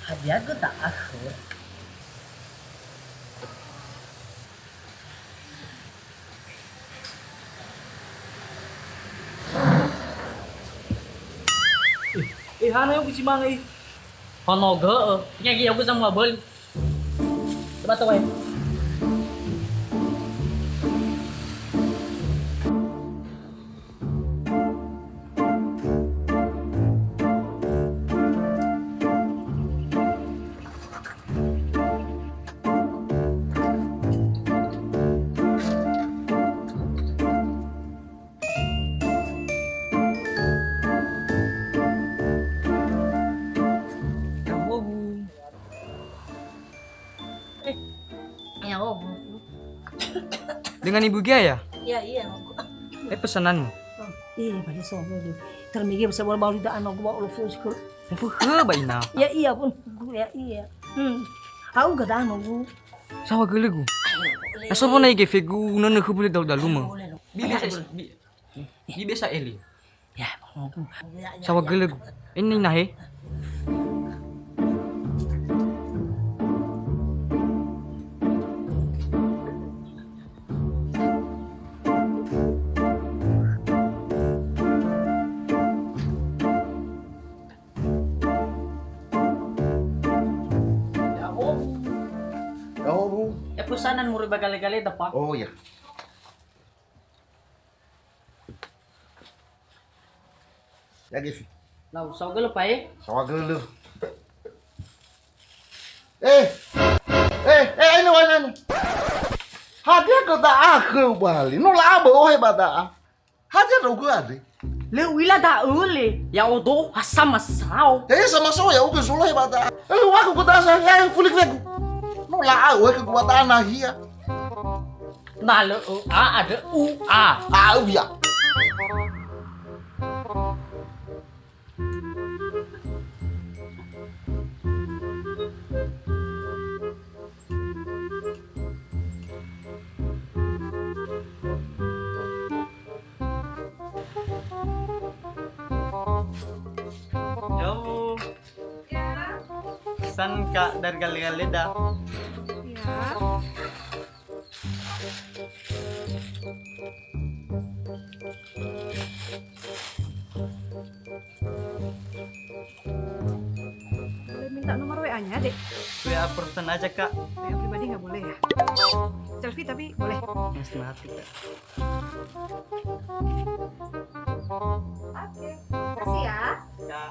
Hadia göta akhir? Eh, eh, hana yogu si manga, eh. Hono gö'ö, tinggal yogu sama beli. Coba tuh, eh. Oh. Dengan Ibu Gia ya? Iya, iya. Eh, pesananmu? Iya, pada sobo. Termege bisa baru-baru dah anak gua, Allah, full school. Full ba ina. Ya, iya pun. Ya, iya. Hmm. Au gak dah anak gua. Sawa gelegu. Ya sobo na ige fegu nene khubule dalu-dalu mah. Bi biasa, bi, bi biasa eli. Ya, sawa gelegu. Ini nah, he. Ya, Bu. Ya, pesanan muri ba gale-gale dapat. Oh, ya. Ya, Gefi. Lau, sawa gelö, Pak, eh? Sawa gelö. Eh, eh, eh, ini wana ni. Hadia kö da'a khöu bali? No la'a bö'ö he ba da'a. Hadia ndra'ugö andre? Lö u'ila da'ö le. Ya'odo ha sama sao. Eh, sama sao ya'ugö zolohe ba da'a. Eh, lö u'akö gö da'a sa, eh, fulik fegu. No la'a ohe khögu ba da'a nahia. Na lö ö'a andrö u'a. A'ö ya. Yo. Ya. Pesan, Kak, dari gale-gale da. Ya. Boleh minta nomor W A-nya, Dek? W A personal aja, Kak. W A pribadi nggak boleh, ya? Selfie tapi boleh. Mas, maaf, Kak. Oke, makasih ya. Ya.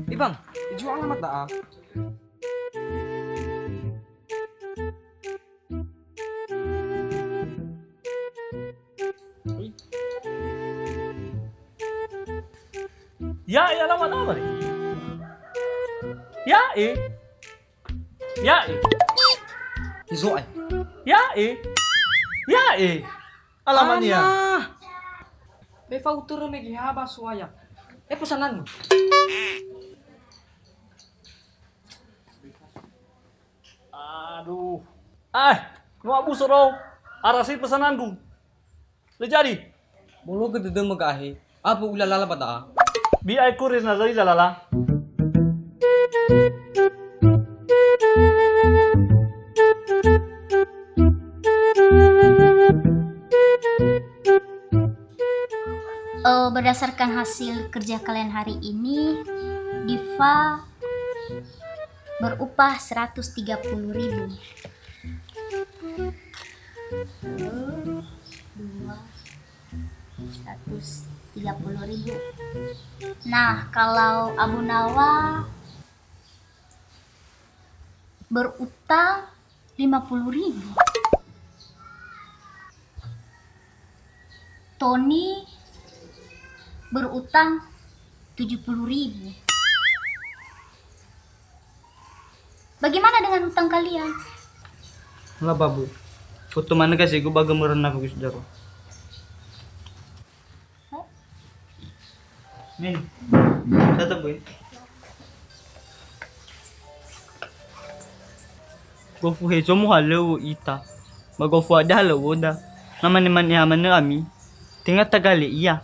Eh, Bang, jual alamat da'a. Ya'e alamat da'a, Bang? Ya'e. Ya'e. Izo'e. Ya'e. Ya'e. Alamat nia. Ana. Me fa'utörö mege ha ba soaya. Eh, pesananmu. Aduh. Eh, no abu soro. Arasi pesananku. Lö jadi. Bolo gö dödömö ga'ahe. Apa u'ila lala ba da'a? Bi ae kurir na zai lalala. Eh, berdasarkan hasil kerja kalian hari ini, Diva berupah seratus tiga puluh ribu. Satu, dua, seratus tiga puluh ribu. Nah, kalau Abu Nawa berutang lima puluh ribu. Tony berutang tujuh puluh ribu. Bagaimana dengan hutang kalian? Lah, Babu. Foto mana kasih gue baga merena aku sudah. Min, satu, Bu. Gofu hezo muhalöŵö ita, ba gofu hadia halöŵöda. Na mane-mane ha manö ami, tenga tagale ia.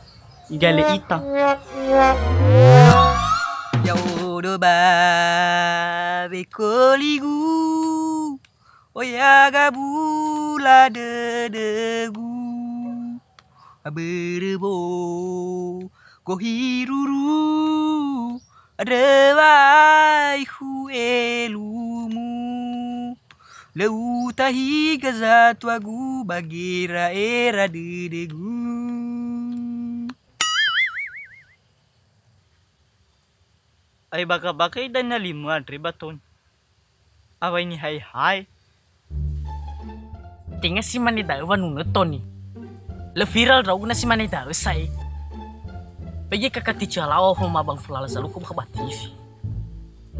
Igalö ita. Ya'odo ba wekoligu, oya gabula dödögu. Abörö bo gohiruru, andrö wa'aikhu elumu. Lö utahigö zatuagu ba gera'era dödögu. Ai baka-baka idania limö andre ba Toni. Awai nihae-hae. Tenga si mane da'ö wanunö Toni. Lö viral ndra'ugö na si mane da'ö sa'ae. Pege kakati cialao homa bang fulala zaluku bakha ba T V.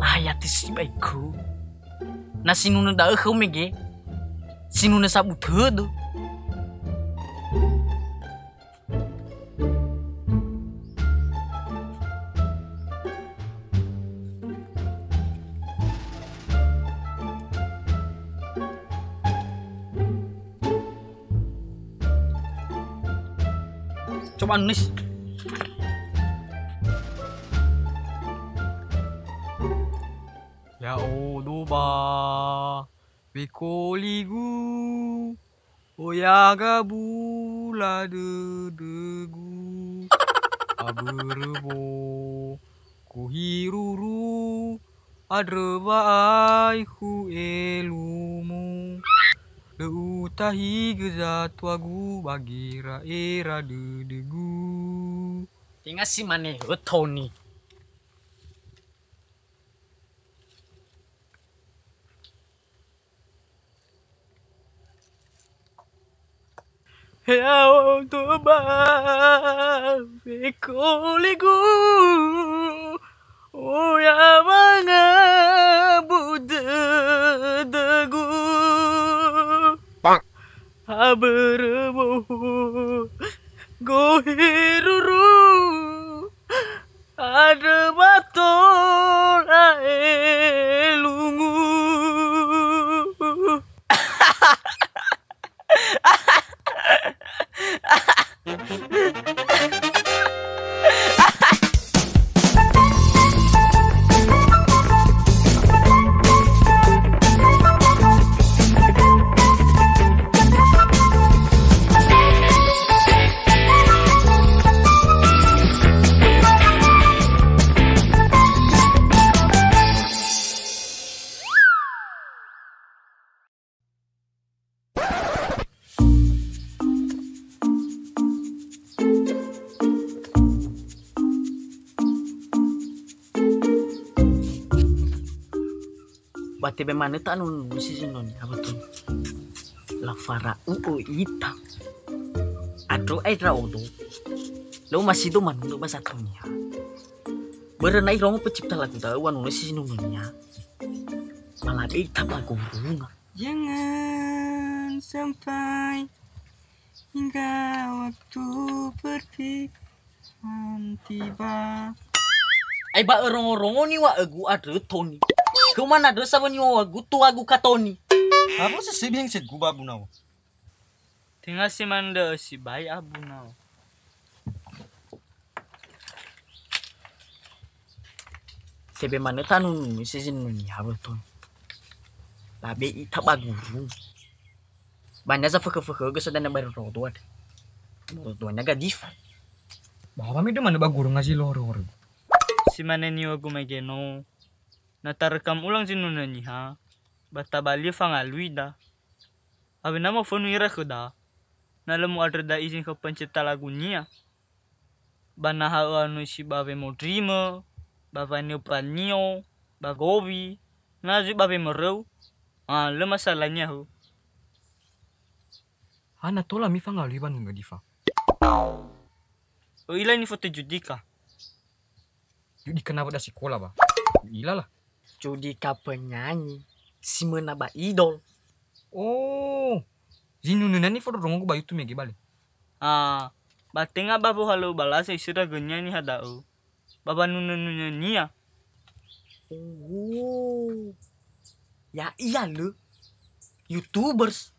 Lahayati sibai khö. Na sinunö da'ö khöu mege. Sinunö sabu tödö. Coba nulis. Ya'odo ba wekoligu, oya gabula dödögu. Abörö bo gohiruru, andrö wa'aikhu elumu. Lö utahigö zatuagu ba gera'era dödögu. Tenga si mane hö Toni. Ya'odo ba wekoligu, oya wangabu dödögu. Abörö bo gohiruru, andrö ba tola elumu. Ba tebe manö ta'anunu si zindroni, ha betul. La fara'u ita. Andrö ae ndra'odo. Lö umasido manunu ba zatunia. Börö na irongo pecipta lagu da'ö wanunu si zinununia. Malah ita ba gurunga. Jangan sampai hingga waktu pernikahan tiba. Ai ba örongo-rongoni wa'ögu andrö Toni. Khöu manandrö sawöni wa'ögu tuagu ka Toni. Abo sesei biheng segu ba Abu Nawa. Tenga si manö da'ö sibai Abu Nawa. Tebe manö ta'anunu si zinununia betul. Labe ita ba guru. Bania zafökhö-fökhögö sodana ba rodo andre. Rodonya gadifa. Ba wa mi manö ba guru ngazi loro-loro. Si mane niŵa'ögu mege no. Na tarekam ulang zinunö niha, ba tabalia fangaluida. Awena mofönu ira khöda, na lö mu'andrö da izin khö pencipta lagunia. Ba na ha'ö anui si ba wemondrimö, ba wanio-panio, ba gowi, na zui ba wemöröu, ah, lö masalahnia hö. Hana tola mifangalui wanunö difa? Ö'ila nifotöi Judika. Judika nawö da sikola ba? U'ila lah. Judika penyanyi si möna ba Idol. Oh, zinunönia nifondrondrongogu ba YouTube mege bale. Ah, ba tenga ba wohalöŵö balasa isöndra gönia niha da'ö. Ba wanunö-nunönia. Oh, ya'ia lö YouTubers.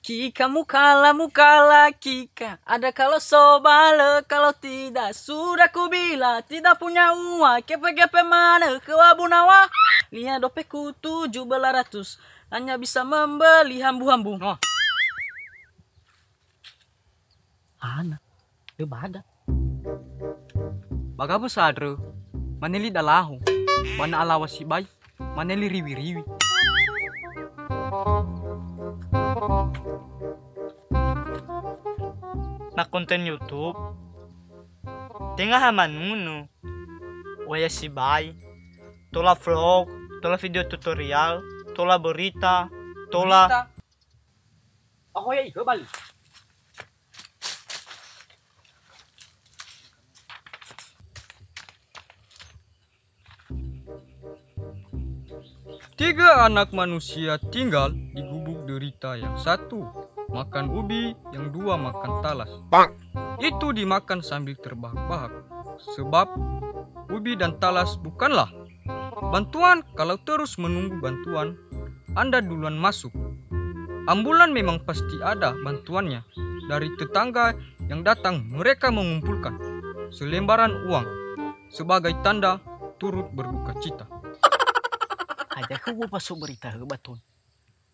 Kika mukala, mukala, kika. Ada kalau sobalö, kalau tidak, sudah kubila, tidak punya uang, kepe-kepe manö, khöu Abu Nawa. Lihat dompetku tujuh belas ratus, hanya bisa membeli hambu-hambu. Oh. Hana, lö bada. Ba gabu sandrö, mane li dalaho, ba na alawa sibai, mane li riwi-riwi. Na konten YouTube, tenga ha manunu, oya sibai, tola vlog, tola video tutorial, tola berita, tola Berita. Ahoya ihö bali. Tiga anak manusia tinggal di gubuk derita. Yang satu makan ubi, yang dua makan talas. Itu dimakan sambil terbahak-bahak. Sebab ubi dan talas bukanlah bantuan, kalau terus menunggu bantuan, Anda duluan masuk. Ambulan memang pasti ada bantuannya dari tetangga yang datang, mereka mengumpulkan selembaran uang sebagai tanda turut berduka cita. Hadia khö uwa baso berita hö baton.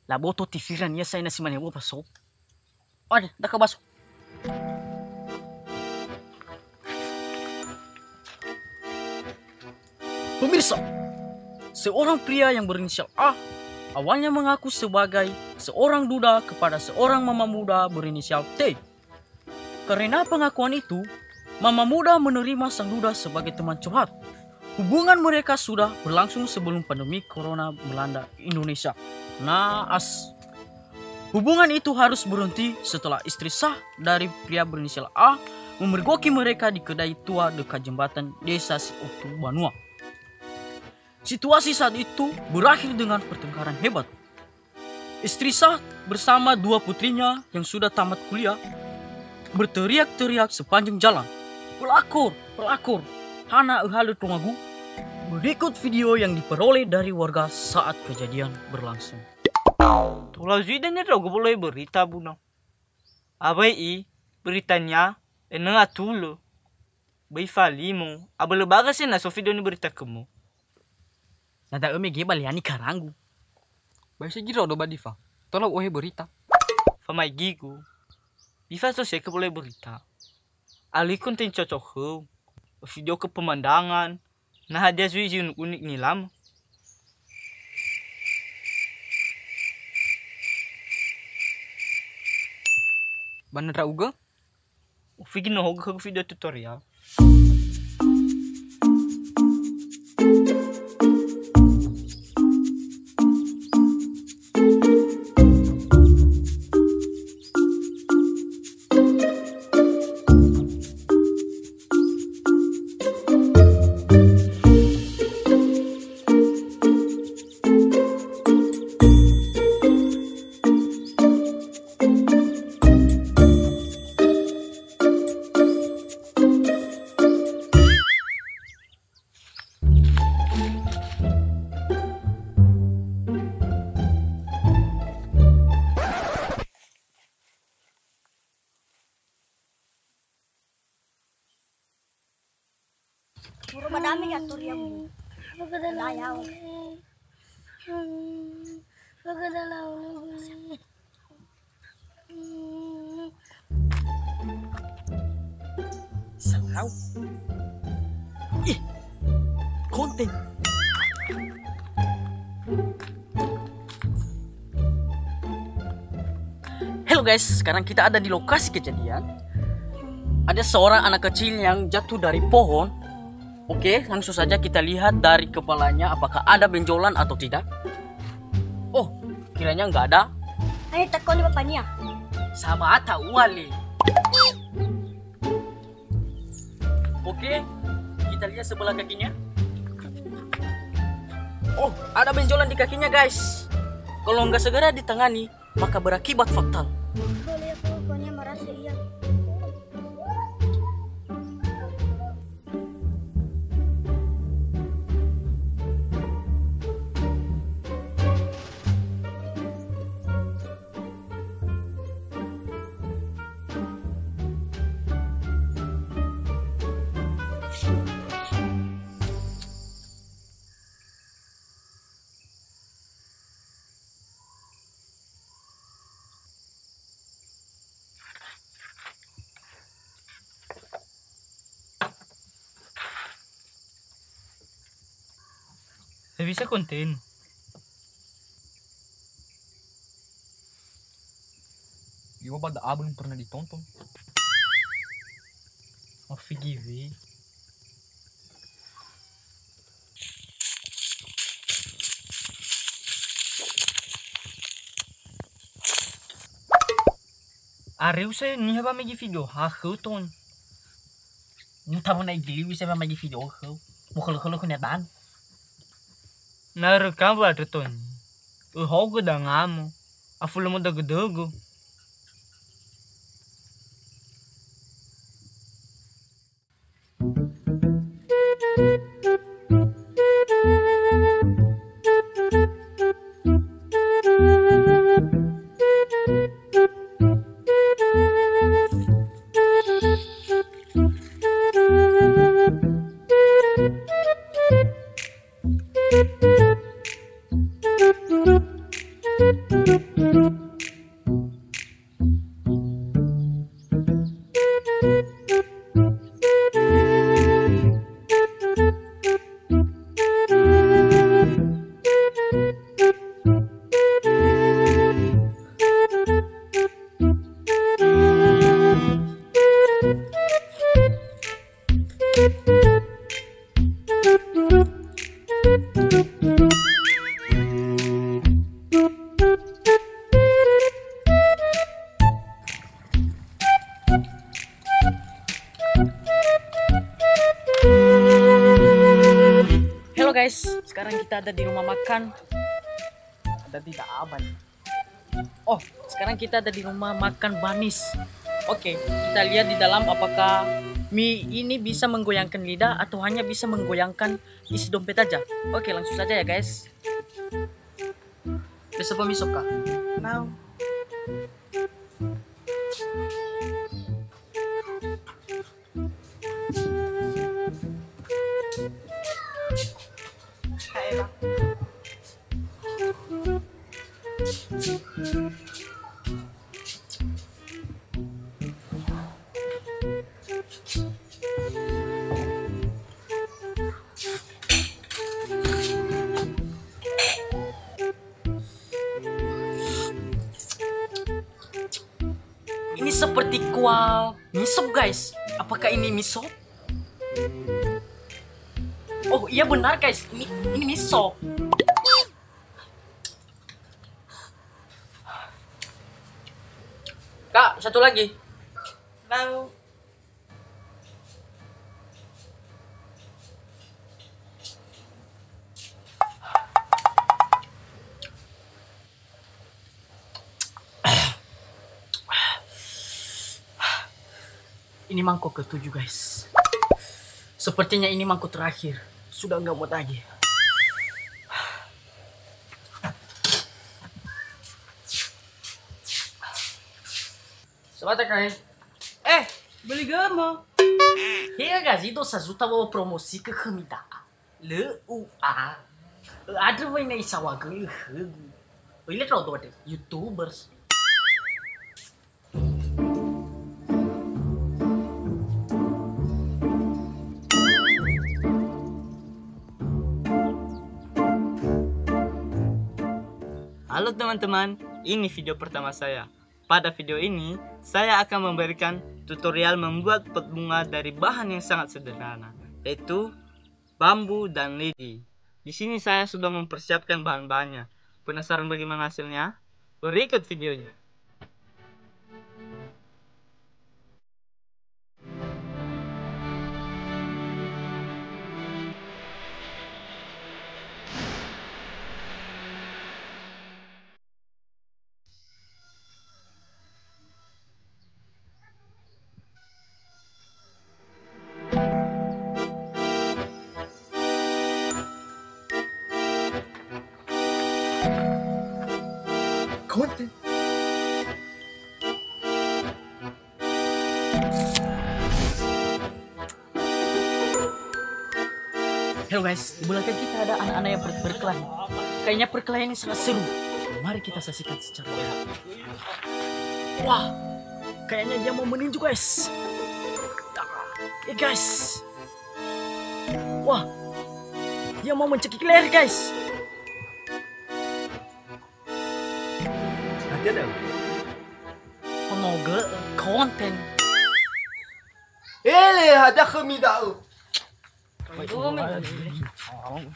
Laboto T V-ra nia saina si mane uwa baso. Ada, dah ke baso. Pemirsa, seorang pria yang berinisial A awalnya mengaku sebagai seorang duda kepada seorang mama muda berinisial T. Karena pengakuan itu, mama muda menerima sang duda sebagai teman curhat. Hubungan mereka sudah berlangsung sebelum pandemi corona melanda Indonesia. Naas. Hubungan itu harus berhenti setelah istri sah dari pria berinisial A memergoki mereka di kedai tua dekat jembatan Desa Siutu Banua. Situasi saat itu berakhir dengan pertengkaran hebat. Istri sah bersama dua putrinya yang sudah tamat kuliah berteriak-teriak sepanjang jalan, "Pelakor! Pelakor! Hana öhalö tongagu?" Berikut video yang diperoleh dari warga saat kejadian berlangsung. Tola zui dania ndra'ugö wolohe berita, Buna. Awai i beritania enö atulö. Böi falimo, abölö baga si na so video niberitakömö. Na da'ö mege baleani karanggu. Bai sigi ndra'odo ba Difa, tola u'ohe berita. Famaigigu, Difa so seke boleh berita. Alui konten cocok khöu, video ke pemandangan, na hadia zui zi unik-unik nilamö. Ba na ndra'ugö? Ufigi no hogö khögu video tutorial. Buru madame ya, Toriabu. Bagaimana? Bagaimana? Salau. Ih, konten. Hello guys, sekarang kita ada di lokasi kejadian. Ada seorang anak kecil yang jatuh dari pohon. Oke, langsung saja kita lihat dari kepalanya apakah ada benjolan atau tidak. Oh, kiranya nggak ada. Ayo takoni bapania. Sabar, tak wali. Oke, kita lihat sebelah kakinya. Oh, ada benjolan di kakinya, guys. Kalau nggak segera ditangani, maka berakibat fatal. Boleh aku pokoknya merasa iya. Tak bisa konten. Yo, ba da'a belum pernah ditonton. Ofi givi. Areu se niha ba megi video ha kheu ton. Nta mo na igiliwi se ba megi video kheu. Mo khelo-khelo kheu niha dan. Na rekam ba ton. Ehogö dangamo. Afulemo dögö-dögö. Hello guys, sekarang kita ada di rumah makan. Ada tidak, apa nih? Oh, sekarang kita ada di rumah makan Banis. Oke, kita lihat di dalam apakah mie ini bisa menggoyangkan lidah atau hanya bisa menggoyangkan isi dompet aja. Oke, langsung saja ya guys. Bisa pemisok kah? Mau. Ini seperti kuah mie sop, guys. Apakah ini mie sop? Oh, iya benar, guys. Ini, ini mie sop. Kak, satu lagi. Mau. Ini mangkok ketujuh, guys. Sepertinya ini mangkok terakhir. Sudah nggak muat lagi. Sabata kai? Eh, beli gemo. He gazi dosa zuta wo promosi ke khömi da'a. Lö u'a. Andrö wöi na isawagö khögu. Oi le rodo de YouTubers. Halo teman-teman, ini video pertama saya. Pada video ini, saya akan memberikan tutorial membuat pot bunga dari bahan yang sangat sederhana, yaitu bambu dan lidi. Di sini saya sudah mempersiapkan bahan-bahannya. Penasaran bagaimana hasilnya? Berikut videonya. Konten. Hello guys, di belakang kita ada anak-anak yang ber- berkelahi. Kayaknya perkelahian ini sangat seru. Mari kita saksikan secara live. Wah, kayaknya dia mau meninju guys. Eh guys. Wah. Ia mau mencekik leher, guys. Hadia da'ö? Honogö konten. Ele, hadia khömi da'ö?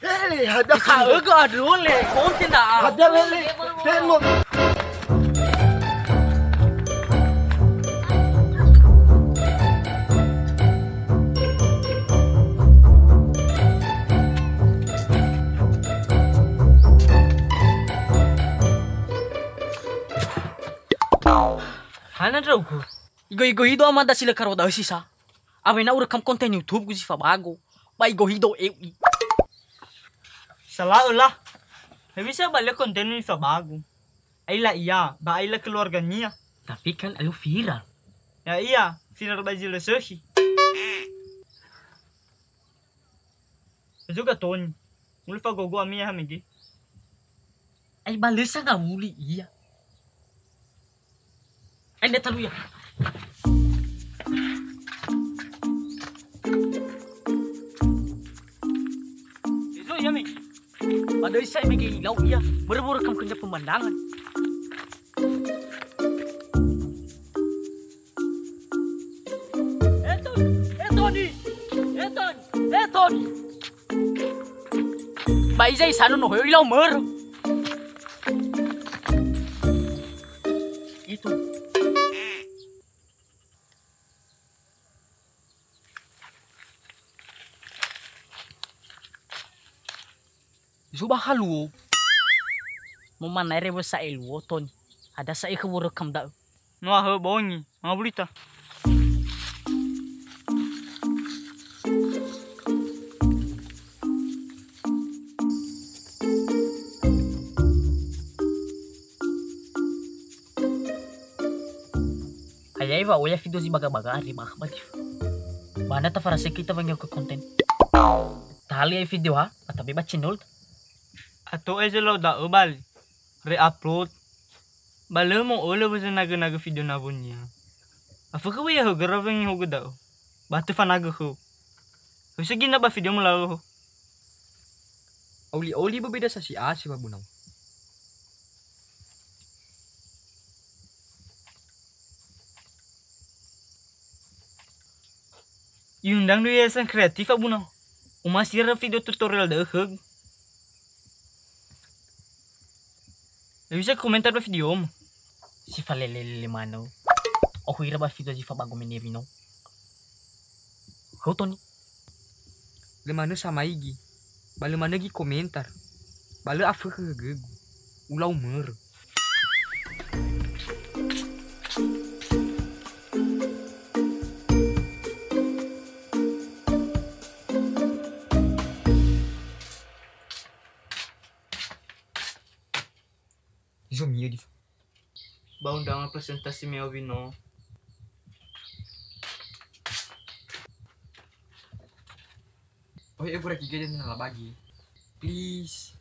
Ele, hadia khömi? Haögö andrö le konten da'a. Hadia lele? Tenmo. Hana ndra'ugö. Igoigoido amada si lö karo da'ö si sa. Awena urekam konten YouTube-gu zi fabago. Ba igohido eu i. Sala'ö la. Hewisa ba lö konten-u zi fabago. Aila ia, ba aila keluargania. Tapi kan alu viral. Ya ia, viral ba zi lö sökhi. Zuga Toni. Mulu fagogo ami ya hamege. Ai ba lö sangawuli ia. Ai nda talu ia. Ezo ia mege. Ba döi sa mege ilau ia. Börö-börö kam kerja pemandangan. Eh, Toni! Eh, Toni! Eh, Toni! Eh, Toni! Ba iza isano no hoyo ilau mörö. Itu. Zuba haluo. Mo manaere wösa eluo, Toni. Ada sa ekhö wörö kam da'ö. No ahö bongi, mangawuli ta. Ayai wa oya video zi baga-baga ari ba akhbar. Ba na tafarasai kita wangeo ke konten. Tali ai video ha, atabe ba channel. Ato eze lo da'ö bali. Re-upload. Ba lö mo'ölö wö zanagö-nagö video nawonia. Afökhö wö ya'ugö rawengi hogö da'ö. Ba töfanagö khöu. Hewisa gina ba video mulaho. Oli-oli bebeda sasi asi ba bunau. Iundang dua yayasan kreatif, Abu Nao. Omasi ira video tutorial da'ö khögu. Bisa komentar ba videomu. Si falelele manö. Ohu ira ba video zi fabago meneri no. Khöu Toni. Lö manö samaigi. Ba lö manö gi komentar. Ba lö afökhö högögu. Ulau mörö. Izo mio di. Ba undangan presentasi me owi no. Oh, iya, pura kiga jadi nala bagi. Please.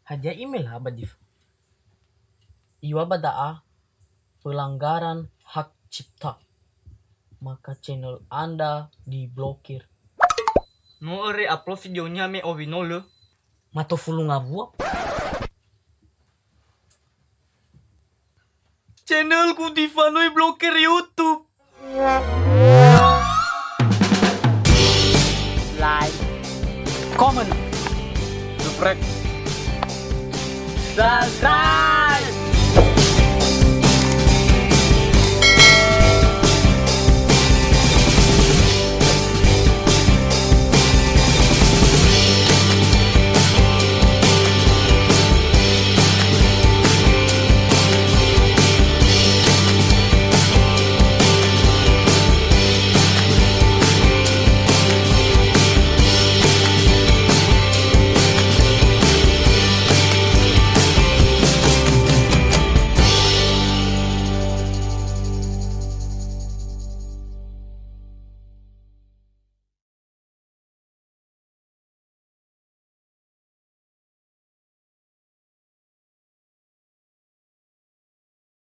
Hadia email ha ba Div? Iwa ba da'a pelanggaran hak cipta. Maka channel Anda diblokir. No ere upload videonya me owi no lö. Mato fulu ngawua. Channelku Diva no iblokir YouTube. Like, comment, subscribe, subscribe.